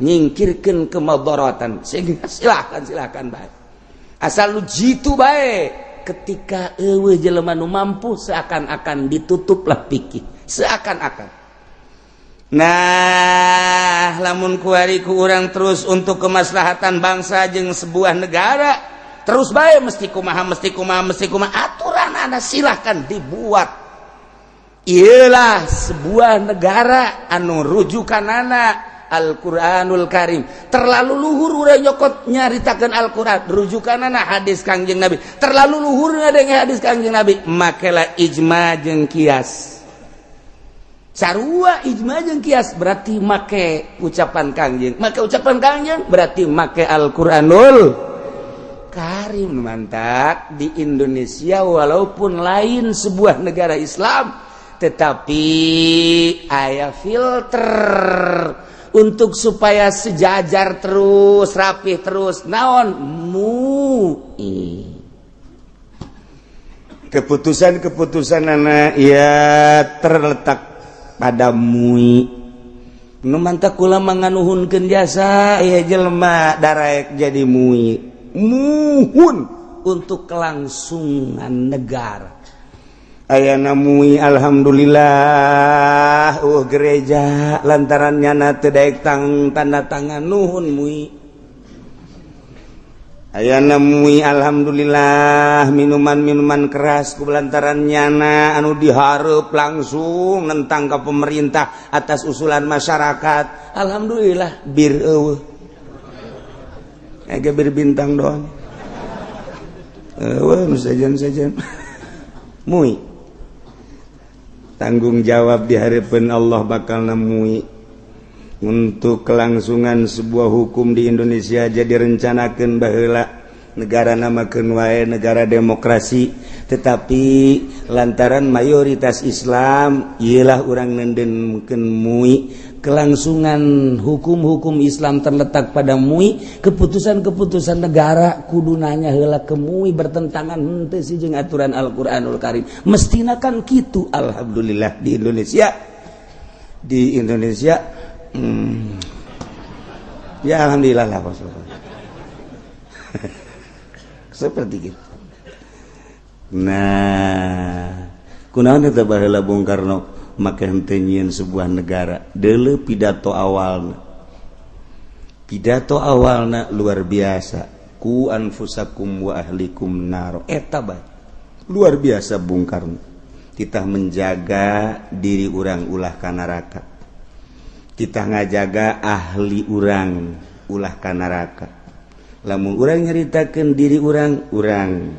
nyingkirkan kemadaratan, sehingga silahkan, silahkan baik, asal lu jitu baik. Ketika euweuh jelema nu mampu, seakan-akan ditutuplah fikih, seakan-akan. Nah, lamun kuari ku urang terus untuk kemaslahatan bangsa jeung sebuah negara, terus bae mesti kumaha, mesti kumaha, mesti kumaha aturan anda, silahkan dibuat. Iyalah sebuah negara anu rujukanana Al-Qur'anul Karim. Terlalu luhur urang nyokot nyaritakeun Al-Qur'an, rujukanana hadis Kangjeng Nabi. Terlalu luhur ngadenge hadis Kangjeng Nabi, makela ijma jeung kias. Sarua ijma jeung kias berarti make ucapan Kangjeng, make ucapan Kangjeng berarti make Al-Qur'anul Karim. Mantap di Indonesia, walaupun lain sebuah negara Islam, tetapi aya filter untuk supaya sejajar terus, rapih terus. Naon MUI keputusan-keputusan anak ya terletak pada MUI. Nu mantak kula manganuhunkeun jasa ya jelema daraek jadi MUI, muhun untuk kelangsungan negara. Aya MUI, alhamdulillah. Oh, gereja lantaran nyana teu daek tang tanda tangan. Nuhun MUI. Aya MUI, alhamdulillah. Minuman-minuman keras ku lantaran nyana anu diharap langsung nentang ke pemerintah atas usulan masyarakat, alhamdulillah bir euweuh. Ega bir bintang doang euweuh, nu sejen-sejen MUI. Tanggung jawab di hadapan Allah bakal nemui. Untuk kelangsungan sebuah hukum di Indonesia jadi rencanakeun baheula negara namakeun wae negara demokrasi, tetapi lantaran mayoritas Islam ialah urang nendenkeun MUI, kelangsungan hukum-hukum Islam terletak pada MUI. Keputusan-keputusan negara kudu nanya heula ke MUI, bertentangan henteu sih jeung aturan Al-Qur'anul Karim, mestina kan kitu. Alhamdulillah di Indonesia, ya alhamdulillah lah seperti gitu. Nah, kunaon eta baheula Bung Karno make henteu nyieun sebuah negara? Deuleu pidato awalna. Pidato awalna luar biasa, qu anfusakum wa ahlikum nar. Eta bae luar biasa Bung Karno. Kita menjaga diri urang ulah ka neraka, kita ngajaga ahli urang ulah ka neraka. Lamun urang nyaritakeun diri urang, urang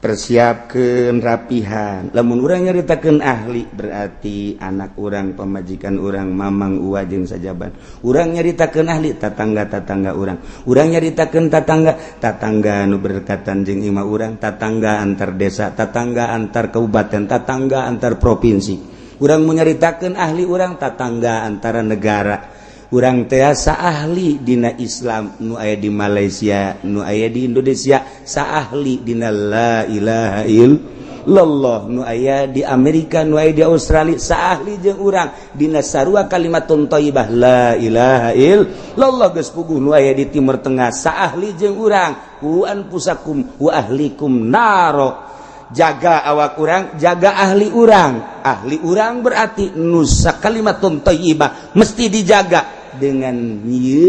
persiapkan rapihan. Lamun urang nyaritakeun ahli, berarti anak urang, pamajikan urang, mamang, uwa jeung sajaban. Urang nyaritakeun ahli, tatangga-tatangga urang. Urang nyaritakeun tatangga, tatangga anu berdekatan jeung imah urang, tatangga antar desa, tatangga antar kabupaten, tatangga antar provinsi. Urang mau nyaritakeun ahli urang, tatangga antara negara. Urang tiasa ahli dina Islam nu aya di Malaysia, nu aya di Indonesia, saahli dina la ilaha illallah nu aya di Amerika, nu aya di Australia, saahli jeung urang dina sarua kalimatun thayyibah la ilaha illallah. Geus puguh nu aya di Timur Tengah saahli jeung urang, qu anfusakum wa ahlikum naro. Jaga awak urang, jaga ahli urang. Ahli urang berarti nusa kalimatun thayyibah mesti dijaga. Dengan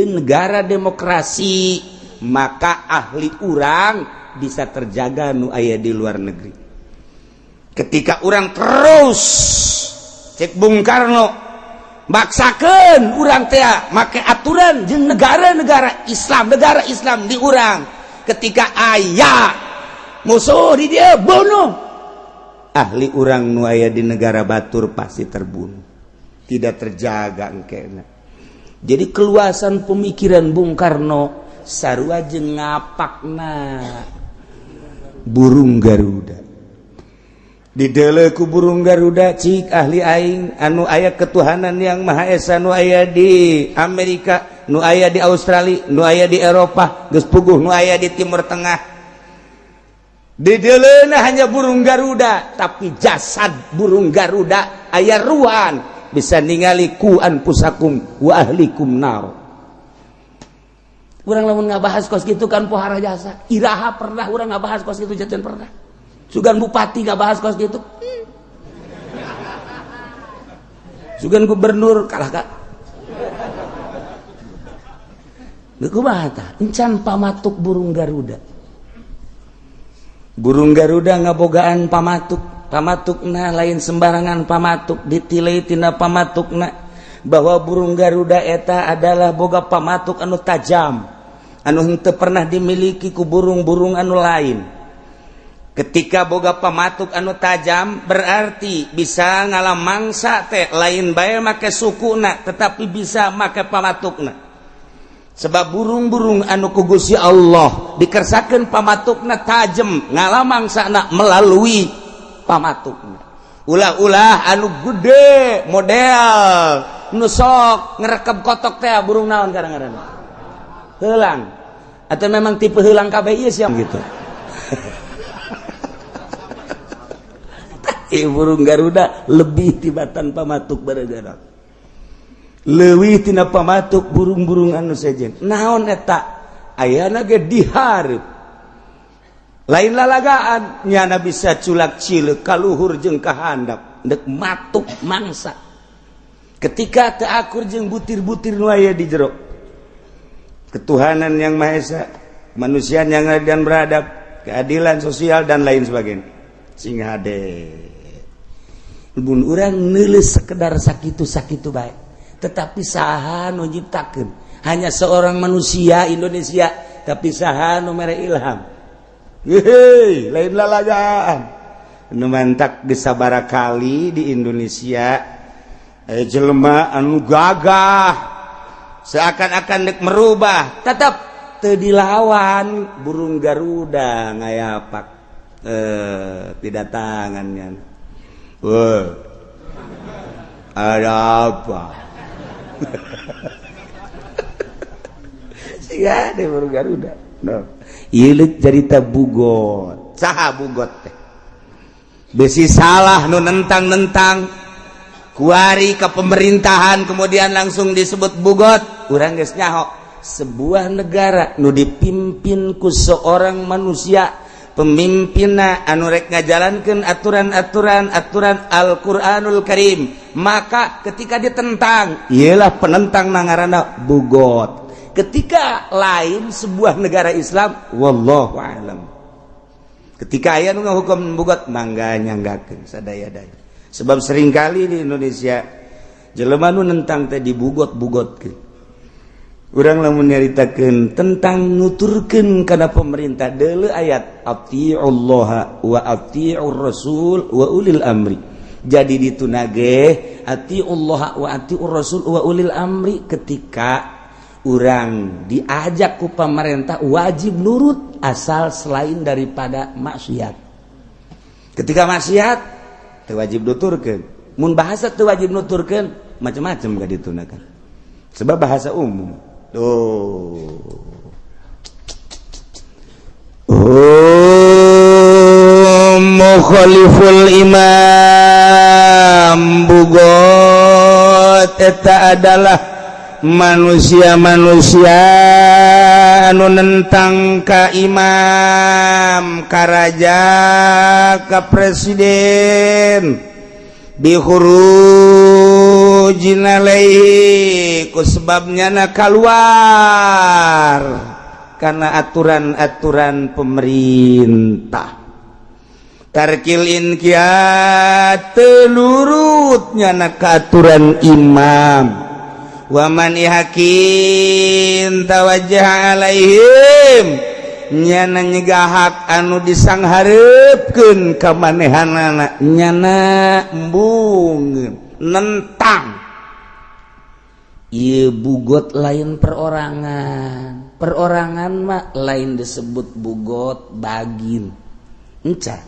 negara demokrasi, maka ahli urang bisa terjaga nu aya di luar negeri. Ketika urang terus, cek Bung Karno, maksakan urang teh make aturan jeung negara-negara Islam, negara Islam di urang, ketika aya musuh di dia bunuh, ahli urang nu aya di negara batur pasti terbunuh, tidak terjaga engkena. Jadi keluasan pemikiran Bung Karno sarua jeung ngapakna burung Garuda. Dideuleu ku burung Garuda, cik ahli aing anu aya ketuhanan yang Maha Esa nu aya di Amerika, nu aya di Australia, nu aya di Eropa, geus puguh nu aya di Timur Tengah. Dideuleuna hanya burung Garuda, tapi jasad burung Garuda aya ruan, bisa ningali qu anfusakum wa ahlikum nar. Urang lamun ngabahas kos gitu kan pohara jasa. Iraha pernah urang ngabahas kos gitu? Jajan pernah sugan bupati ngabahas kos gitu. Sugan gubernur kalah kak. Kumaha tah encan pamatuk burung Garuda? Burung Garuda ngabogaan pamatuk. Pamatukna lain sembarangan pamatuk. Ditilai tina pamatukna bahwa burung Garuda eta adalah boga pamatuk anu tajam anu henteu pernah dimiliki ku burung-burung anu lain. Ketika boga pamatuk anu tajam, berarti bisa ngalam mangsa teh lain bae make sukuna, tetapi bisa make pamatukna. Sebab burung-burung anu ku Gusti Allah dikersakeun pamatukna tajem, ngalam mangsana melalui pamatukna. Ulah-ulah anu gede model nu sok ngerekep kotok teh, burung naon kadang-kadang, heulang atau memang tipe heulang kabeh ieu siap gitu. Tapi burung Garuda lebih tibatan pamatuk baregerak, leuwih tina pamatuk burung-burung anu sejen. Naon eta ayana ge dihareup, lain lalagaan, nyana bisa culak cileuk kaluhur jeung kahandap dek matuk mangsa ketika teu akur jeung butir-butir nu aya di jero. Ketuhanan yang Maha Esa, kemanusiaan yang adil dan beradab, keadilan sosial, dan lain sebagainya. Sing hade mun urang neuleus sekedar sakitu-sakitu bae, tetapi saha nu nyiptakeun? Hanya seorang manusia Indonesia, tapi saha nu mere ilham? Hehe, lain lalagaan. Nu mantak di sabara kali di Indonesia jelema anu gagah seakan-akan dek merubah, tetap teu dilawan. Burung Garuda ngayapak, tidak tangannya. Wah, ada apa sih? Ada burung Garuda. No. Ieu cerita bugot. Saha bugot teh? Besi salah nu nentang-nentang kuari ke pemerintahan kemudian langsung disebut bugot. Urang geus nyaho, sebuah negara nu dipimpin ku seorang manusia, pemimpinna anu rek ngajalankeun aturan-aturan, aturan Al-Qur'anul Karim, maka ketika ditentang, ialah penentang nangarana bugot. Ketika lain sebuah negara Islam, wallahu alam, ketika aya nu ngahukum bugot, mangga nyanggakeun sadaya-daya, sebab seringkali di Indonesia jelema nu nentang teh dibugot-bugotkeun. Urang lamun nyaritakeun tentang nuturkeun kana pemerintah, deuleu ayat atiullaha wa atiur rasul wa ulil amri. Jadi ditunage atiullaha wa atiur rasul wa ulil amri. Ketika urang diajak ku pemerintah, wajib nurut asal selain daripada maksiat. Ketika maksiat teu wajib nuturkeun. Mun bahasa teu wajib nuturkeun, macam-macam gak ditunakan, sebab bahasa umum tuh. Oh, mukhaliful imam, bugot eta adalah manusia-manusia anu nentang ka imam, ka raja, ka presiden, bihurujin alaihi, ku sebabnya na keluar karena aturan-aturan pemerintah, tarkil inqiyad, telurutnya na aturan imam, waman haqqin tawajjah alaihim, nyana nyegah hak anu disangharepkeun ka manehanana, nyana embung nentang. Ieu bugot lain perorangan. Perorangan mah lain disebut bugot, bagin enca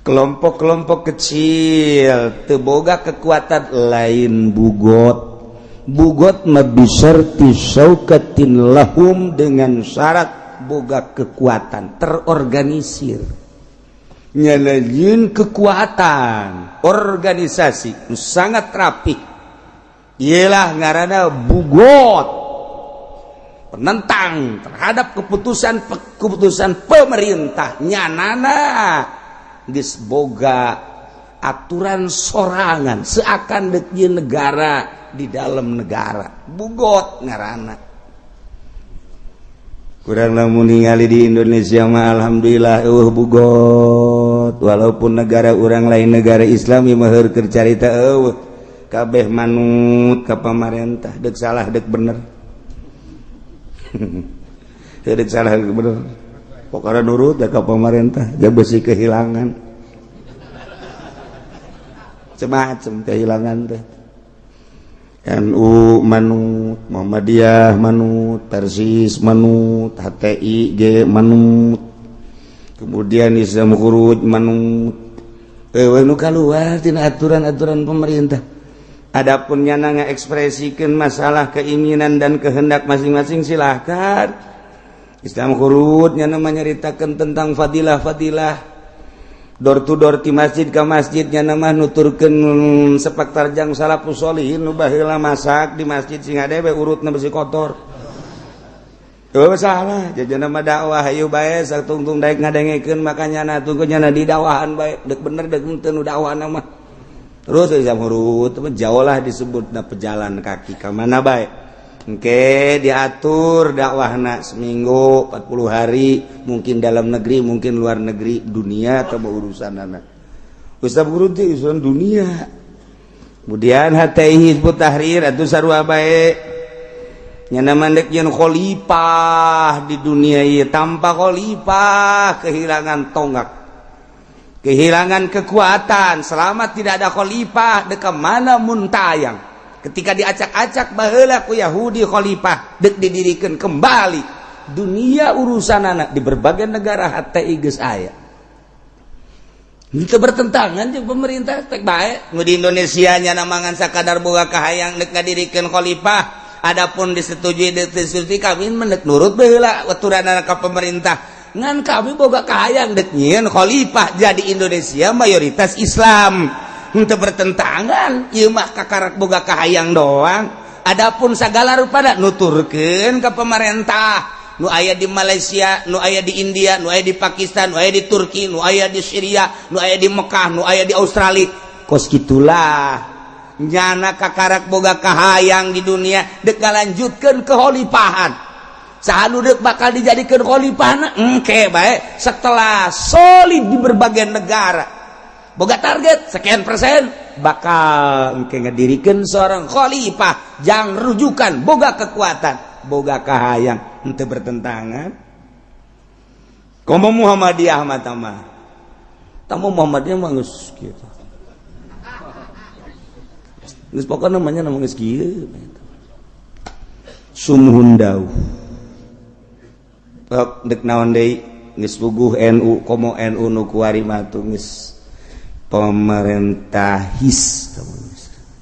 kelompok-kelompok kecil teu boga kekuatan lain bugot. Bugot mah bisyarti syaukatin lahum, dengan syarat boga kekuatan terorganisir, nyalajin kekuatan organisasi sangat rapi, ialah ngaranna bugot, penentang terhadap keputusan keputusan pemerintah. Nyanana geus boga aturan sorangan, seakan dek negara di dalam negara, bugot ngaranna. Kurang lamun ningali di Indonesia mah alhamdulillah euweuh bugot, walaupun negara urang lain negara Islam. Ieu mah keur carita, euweuh, kabeh manut ka pamarentah, deuk salah deuk bener, deuk salah deuk bener, pokoknya nurut ya ka pamarentah. Ja besi kehilangan macam-macam, kehilangan teh NU manut, Muhammadiyah manut, Persis manut, HTI G manut, kemudian Islam Khuruj manut, nu keluar tina aturan-aturan pemerintah. Adapun nyana ngekspresikan masalah keinginan dan kehendak masing-masing, silahkan. Islam Khuruj nyana menyeritakan tentang fadilah-fadilah, door to door, di masjid ke masjid, nyana mah nuturkeun sepak terjang salafus sholihin nu baheula masak di masjid sing we urutna besi kotor. Oh, salah jajana mah dakwah, hayu bae satungtung daek ngadengekeun, makanya na tunggu nyana di dakwahan bae, dek bener dek henteu nu dakwahna mah. Terus Islam hurut jauh lah disebut na pejalan kaki ka mana bae. Oke, diatur dakwahna seminggu 40 hari, mungkin dalam negeri, mungkin luar negeri, dunia atau urusan anak Ustaz Guru urusan dunia. Kemudian HTI, Hizbut Tahrir atau sarua bae, nyana mandek jeung khalifah di dunia ieu. Tanpa khalifah kehilangan tonggak. Kehilangan kekuatan selama tidak ada khalifah. Dek mana muntayang ketika diacak-acak baheula ku Yahudi, khalifah dek didirikan kembali. Dunia urusan anak di berbagai negara HTI geus aya. Itu bertentangan jeung pemerintah tek bae. Nu di Indonesia nya namangan sakadar boga kahayang dek ngadirikeun khalifah. Adapun disetujui, disetujui, kami mendek nurut baheula aturan ka pemerintah. Ngan kami boga kahayang dek nyieun khalifah, jadi Indonesia mayoritas Islam. Henteu bertentangan, ieu mah kakarak boga kahayang doang. Adapun sagala rupada nuturkeun ke pemerintah. Nu aya di Malaysia, nu aya di India, nu aya di Pakistan, nu aya di Turki, nu aya di Syria, nu aya di Mekah, nu aya di Australia, kos gitulah. Nyana kakarak boga kahayang di dunia dek ngalanjutkeun kekhalifahan. Saha nu dek bakal dijadikan khalifahna engke bae setelah solid di berbagai negara, boga target sekian persen, bakal engke ngadirikeun seorang khalifah jang rujukan, boga kekuatan, boga kahayang, henteu bertentangan. Komo Muhammadiyah mah mah tamu Muhammadiyah mah geus kieu, geus pokokna namanya nama geus kieu. Sumuhun dauh. Dek naon deui? Geus puguh NU, komo NU nu kuari mah tuh geus pemerintahis.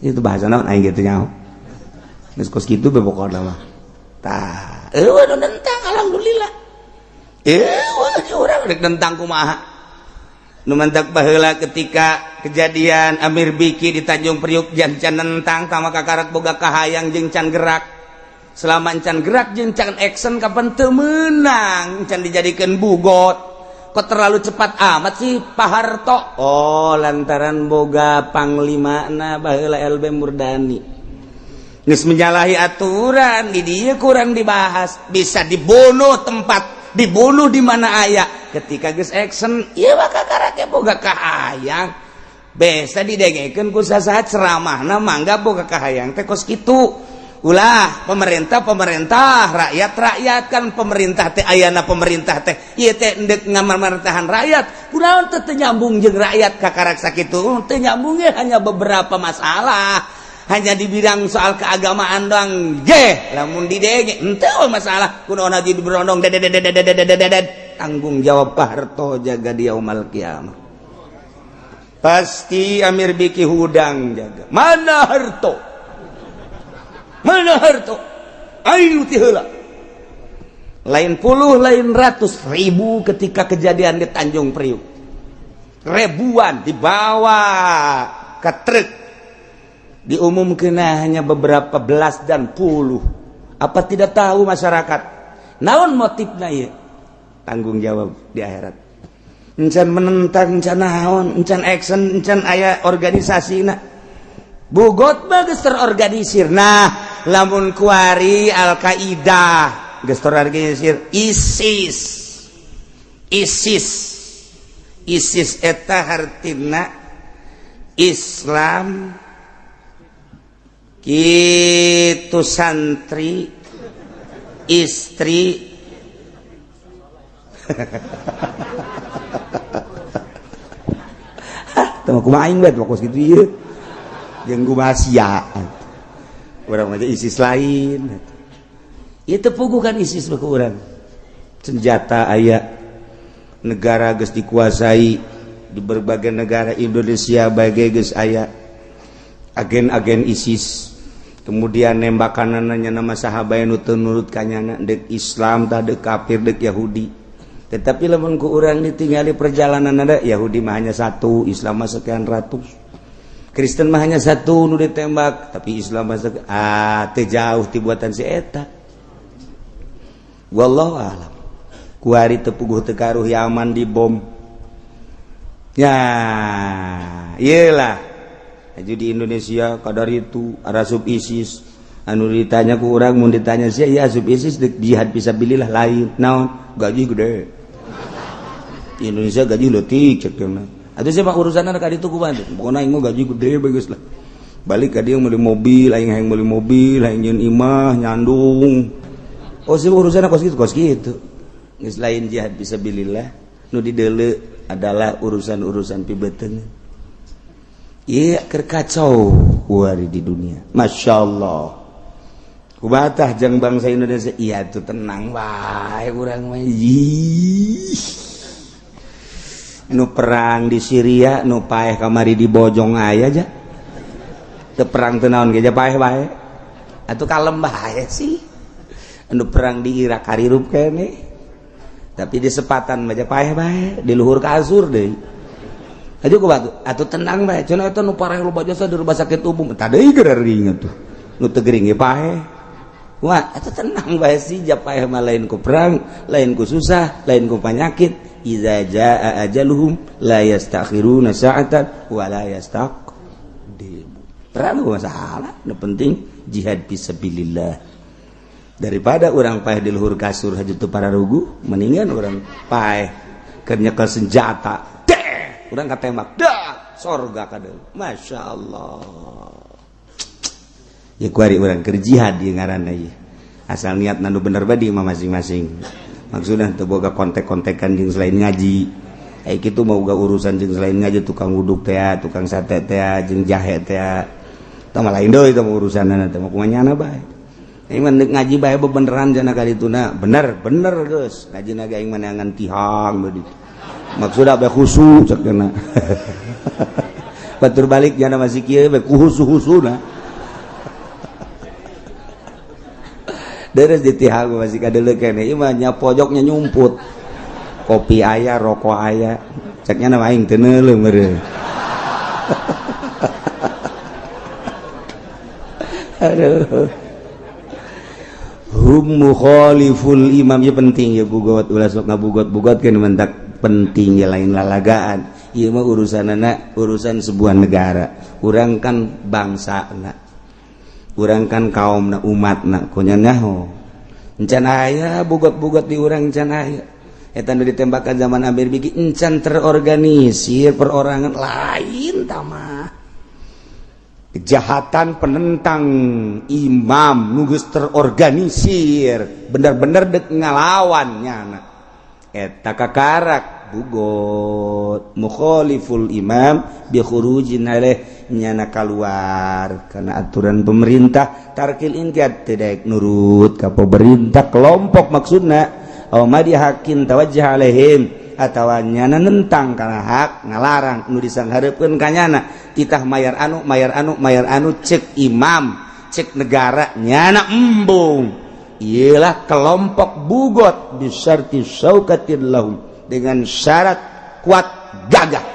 Itu bahasa naon aing gitu nyaho. Geus kos kitu be pokona mah. Tah, eueuh nu nentang, alhamdulillah. Eueuh urang rek nentang kumaha? Nu mantak baheula ketika kejadian Amir Biki di Tanjung Priuk jan can nentang, tama kakarak boga kahayang jeung can gerak. Selama can gerak jeung can action, kapan teu meunang, can dijadikeun bugot. Kok terlalu cepat amat sih Pak Harto? Oh, lantaran boga panglimana baheula LB Murdani. Geus menyalahi aturan di dia kurang dibahas, bisa dibunuh tempat, dibunuh di mana aya. Ketika geus action, ieu mah kakara boga kahayang. Biasa didengekeun ku sasaha ceramahna, mangga boga kahayang teh kos kitu. Ulah pemerintah pemerintah, rakyat rakyat. Kan pemerintah teh ayana, pemerintah teh ieu teh endek ngamartahan rakyat. Kunaon teh teu nyambung jeung rakyat? Kakarak sakitu teu nyambungnya hanya beberapa masalah, hanya di bidang soal keagamaan doang ge. Lamun didenge henteu masalah, kunaon haji diberondong dedededededededet. Tanggung jawab Pak Harto jaga di yaumul kiamah. Pasti Amir Biki hudang jaga. Mana Harto, mana Harto, ayo ti heula. Lain puluh, lain ratus ribu. Ketika kejadian di Tanjung Priuk ribuan dibawa ke truk, diumumkan hanya beberapa belas dan puluh. Apa tidak tahu masyarakat naon motifnya ya? Tanggung jawab di akhirat. Encan menentang, encan naon, encan action, encan aya organisasi. Nah, bugot bagus terorganisir. Nah, lamun kuari Al-Qaeda geus terorganisir, ISIS, ISIS, ISIS eta hartina Islam kitu, santri, istri. Teu kumaha aing bae kos kitu ieu jeung kumaha sia. Urang mah ISIS lain. Ieu teu puguh kan ISIS mah ku urang. Senjata aya, negara geus dikuasai di berbagai negara. Indonesia bagai geus aya agen-agen ISIS. Kemudian nembakan nanya nama sahabat nu teu nurut kanyana, dek Islam tah, dek kafir, dek Yahudi. Tetapi lamun ku urang ditinggali perjalanan, ada Yahudi mah hanya satu, Islam mah sekian ratus. Kristen mah hanya satu nu ditembak, tapi Islam mah ah teu jauh ti buatan si eta. Wallahu a'lam. Kuari teu puguh teu karuh Yaman dibom. Ya, iyalah. Aju di Indonesia kadar itu asup ISIS. Anu ditanya ku urang, mun ditanya sih ya asup ISIS dek jihad fisabilillah, lain. Naon? Gaji gede. Di Indonesia gaji leutik cek teh. Atuh siapa urusan ka ditu kumaha? Pokona aing mah gaji gede bagus lah. Balik ka dieu meuli mobil, aing hayang meuli mobil, hayang nyieun imah, nyandung. Oh, sih urusan kos kitu, kos kitu. Geus lain jihad fisabilillah. Nu dideuleu adalah urusan-urusan pibeteung. Iya, keur kacau kuari di dunia. Masya Allah. Kubatah jang bangsa Indonesia. Iya tuh, tenang wae urang mah. Ih. Nu perang di Syria nu paeh kamari di Bojong aya aja. Teu perang teu naon ge paeh bae. Atuh kalem bae sih. Nu perang di Irak harirup kene. Tapi di sepatan aja paeh bae, di luhur kasur deui. Aja ku batu, atuh tenang bae. Cenah eta nu parah loba jasa di rumah sakit umum. Tah deui gering atuh. Nu teu gering ge paeh. Wah, atuh tenang bae sih, ja paeh mah lain ku perang, lain ku susah, lain ku penyakit. Iza jaa ajaluhum la yastakhiruna sa'atan wa la yastaqdimu. Perang masalah, nu penting jihad fisabilillah. Daripada orang paeh di luhur kasur haju teu pararuguh, mendingan orang paeh keur nyekel senjata. Deh, urang katembak. Dah, sorga kadeung. Masya Allah. Ya kuari urang keur jihad ieu ngaranna ieu. Asal niat nu bener bae di imah masing-masing. Maksudna teu boga kontek-kontekan jeung selain ngaji. Ai kitu mah boga urusan jeung selain ngaji, tukang uduk teh, tukang sate teh, jeung jahe teh. Tah mah lain deui teh urusanna teh mah, kumaha nyana bae. Aing mah ngaji bae bebeneran jana kadituna. Bener, bener geus. Ngajina ge aing mah neangan tihang bae ditu. Maksudna bae khusyuk cek cenah. Batur balik jana masih kieu bae khusyuk-khusyuna. Deres di tihang masih kadeuleu keneh ieu mah nya pojoknya nyumput. Kopi aya, rokok aya. Ceknya nama aing teu neuleuh meureun. Aduh. Hum mukhaliful imam ya penting ya bugot, ulah sok ngabugot-bugot kan mentak penting ya, lain lalagaan. Ieu mah urusanana urusan sebuah negara. Urang kan bangsana. Urang kan kaumna, umatna, kunya nyaho. Encan aya bugot-bugot di urang, encan aya. Eta nu ditembakan zaman Amir Biki encan terorganisir perorangan lain tamah. Kejahatan penentang imam nu geus terorganisir bener-bener dek ngalawan nyana. Eta kakarak bugot mukhaliful imam bi khurujin alaih, nyana keluar karena aturan pemerintah, tarkil inqiyad, tidak nurut ka pemerintah kelompok maksudna, aw madi hakin tawajjah alaihim, atawa nyana nentang kana hak ngalarang nu disanghareupeun ka nyana, titah mayar anu, mayar anu, mayar anu, cek imam, cek negara, nyana embung. Iyalah kelompok bugot bisarti syaukatin lahum, dengan syarat kuat gagah,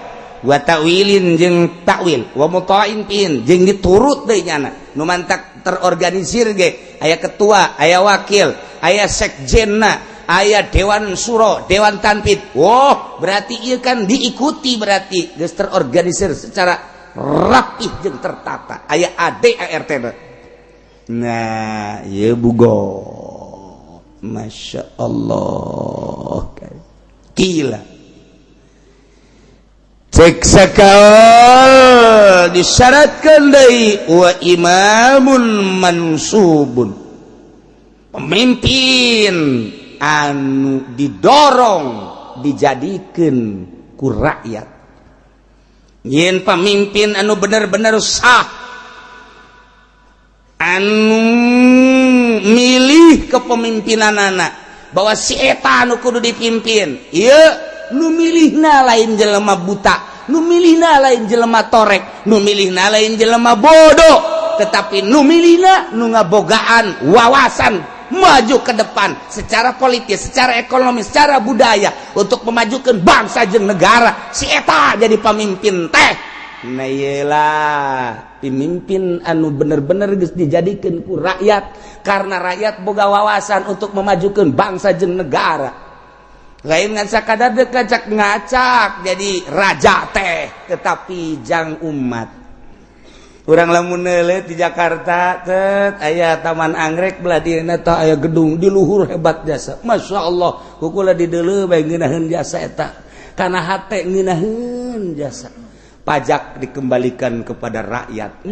wa ta'wilin jeung takwil, wa muta'in pin jeung diturut deui nyana. Nu mantak terorganisir ge aya ketua, aya wakil, aya sekjenna, aya dewan suro, dewan tanfid. Wah, berarti ieu kan diikuti, berarti geus terorganisir secara rapih jeung tertata, aya ADART. Nah, ieu bugot. Masya Allah. Gila. Cek sakal disyaratkan deui wa imamun mansubun, pemimpin anu didorong, dijadikan ku rakyat. Yen pemimpin anu bener-bener sah, anu milih kepemimpinan anak bahwa si eta anu kudu dipimpin. Ieu nu milihna lain jelema buta, nu milihna lain jelema torek, nu milihna lain jelema bodoh, tetapi nu milihna nu ngabogaan wawasan maju ke depan secara politis, secara ekonomi, secara budaya untuk memajukan bangsa jeung negara. Si eta jadi pemimpin teh. Nah, iyalah pemimpin anu bener-bener geus dijadikeun ku rakyat karena rakyat boga wawasan untuk memajukan bangsa jeung negara. Lain ngan sakadar dek ngacak ngacak jadi raja teh, tetapi jang umat. Urang lamun neuleuh di Jakarta tet aya Taman Anggrek, belah dieuna tah aya gedung di luhur hebat jasa. Masya Allah, kukula dideuleu bae ngeunaheun jasa eta. Kana hate ngeunaheun jasa. Pajak dikembalikan kepada rakyat.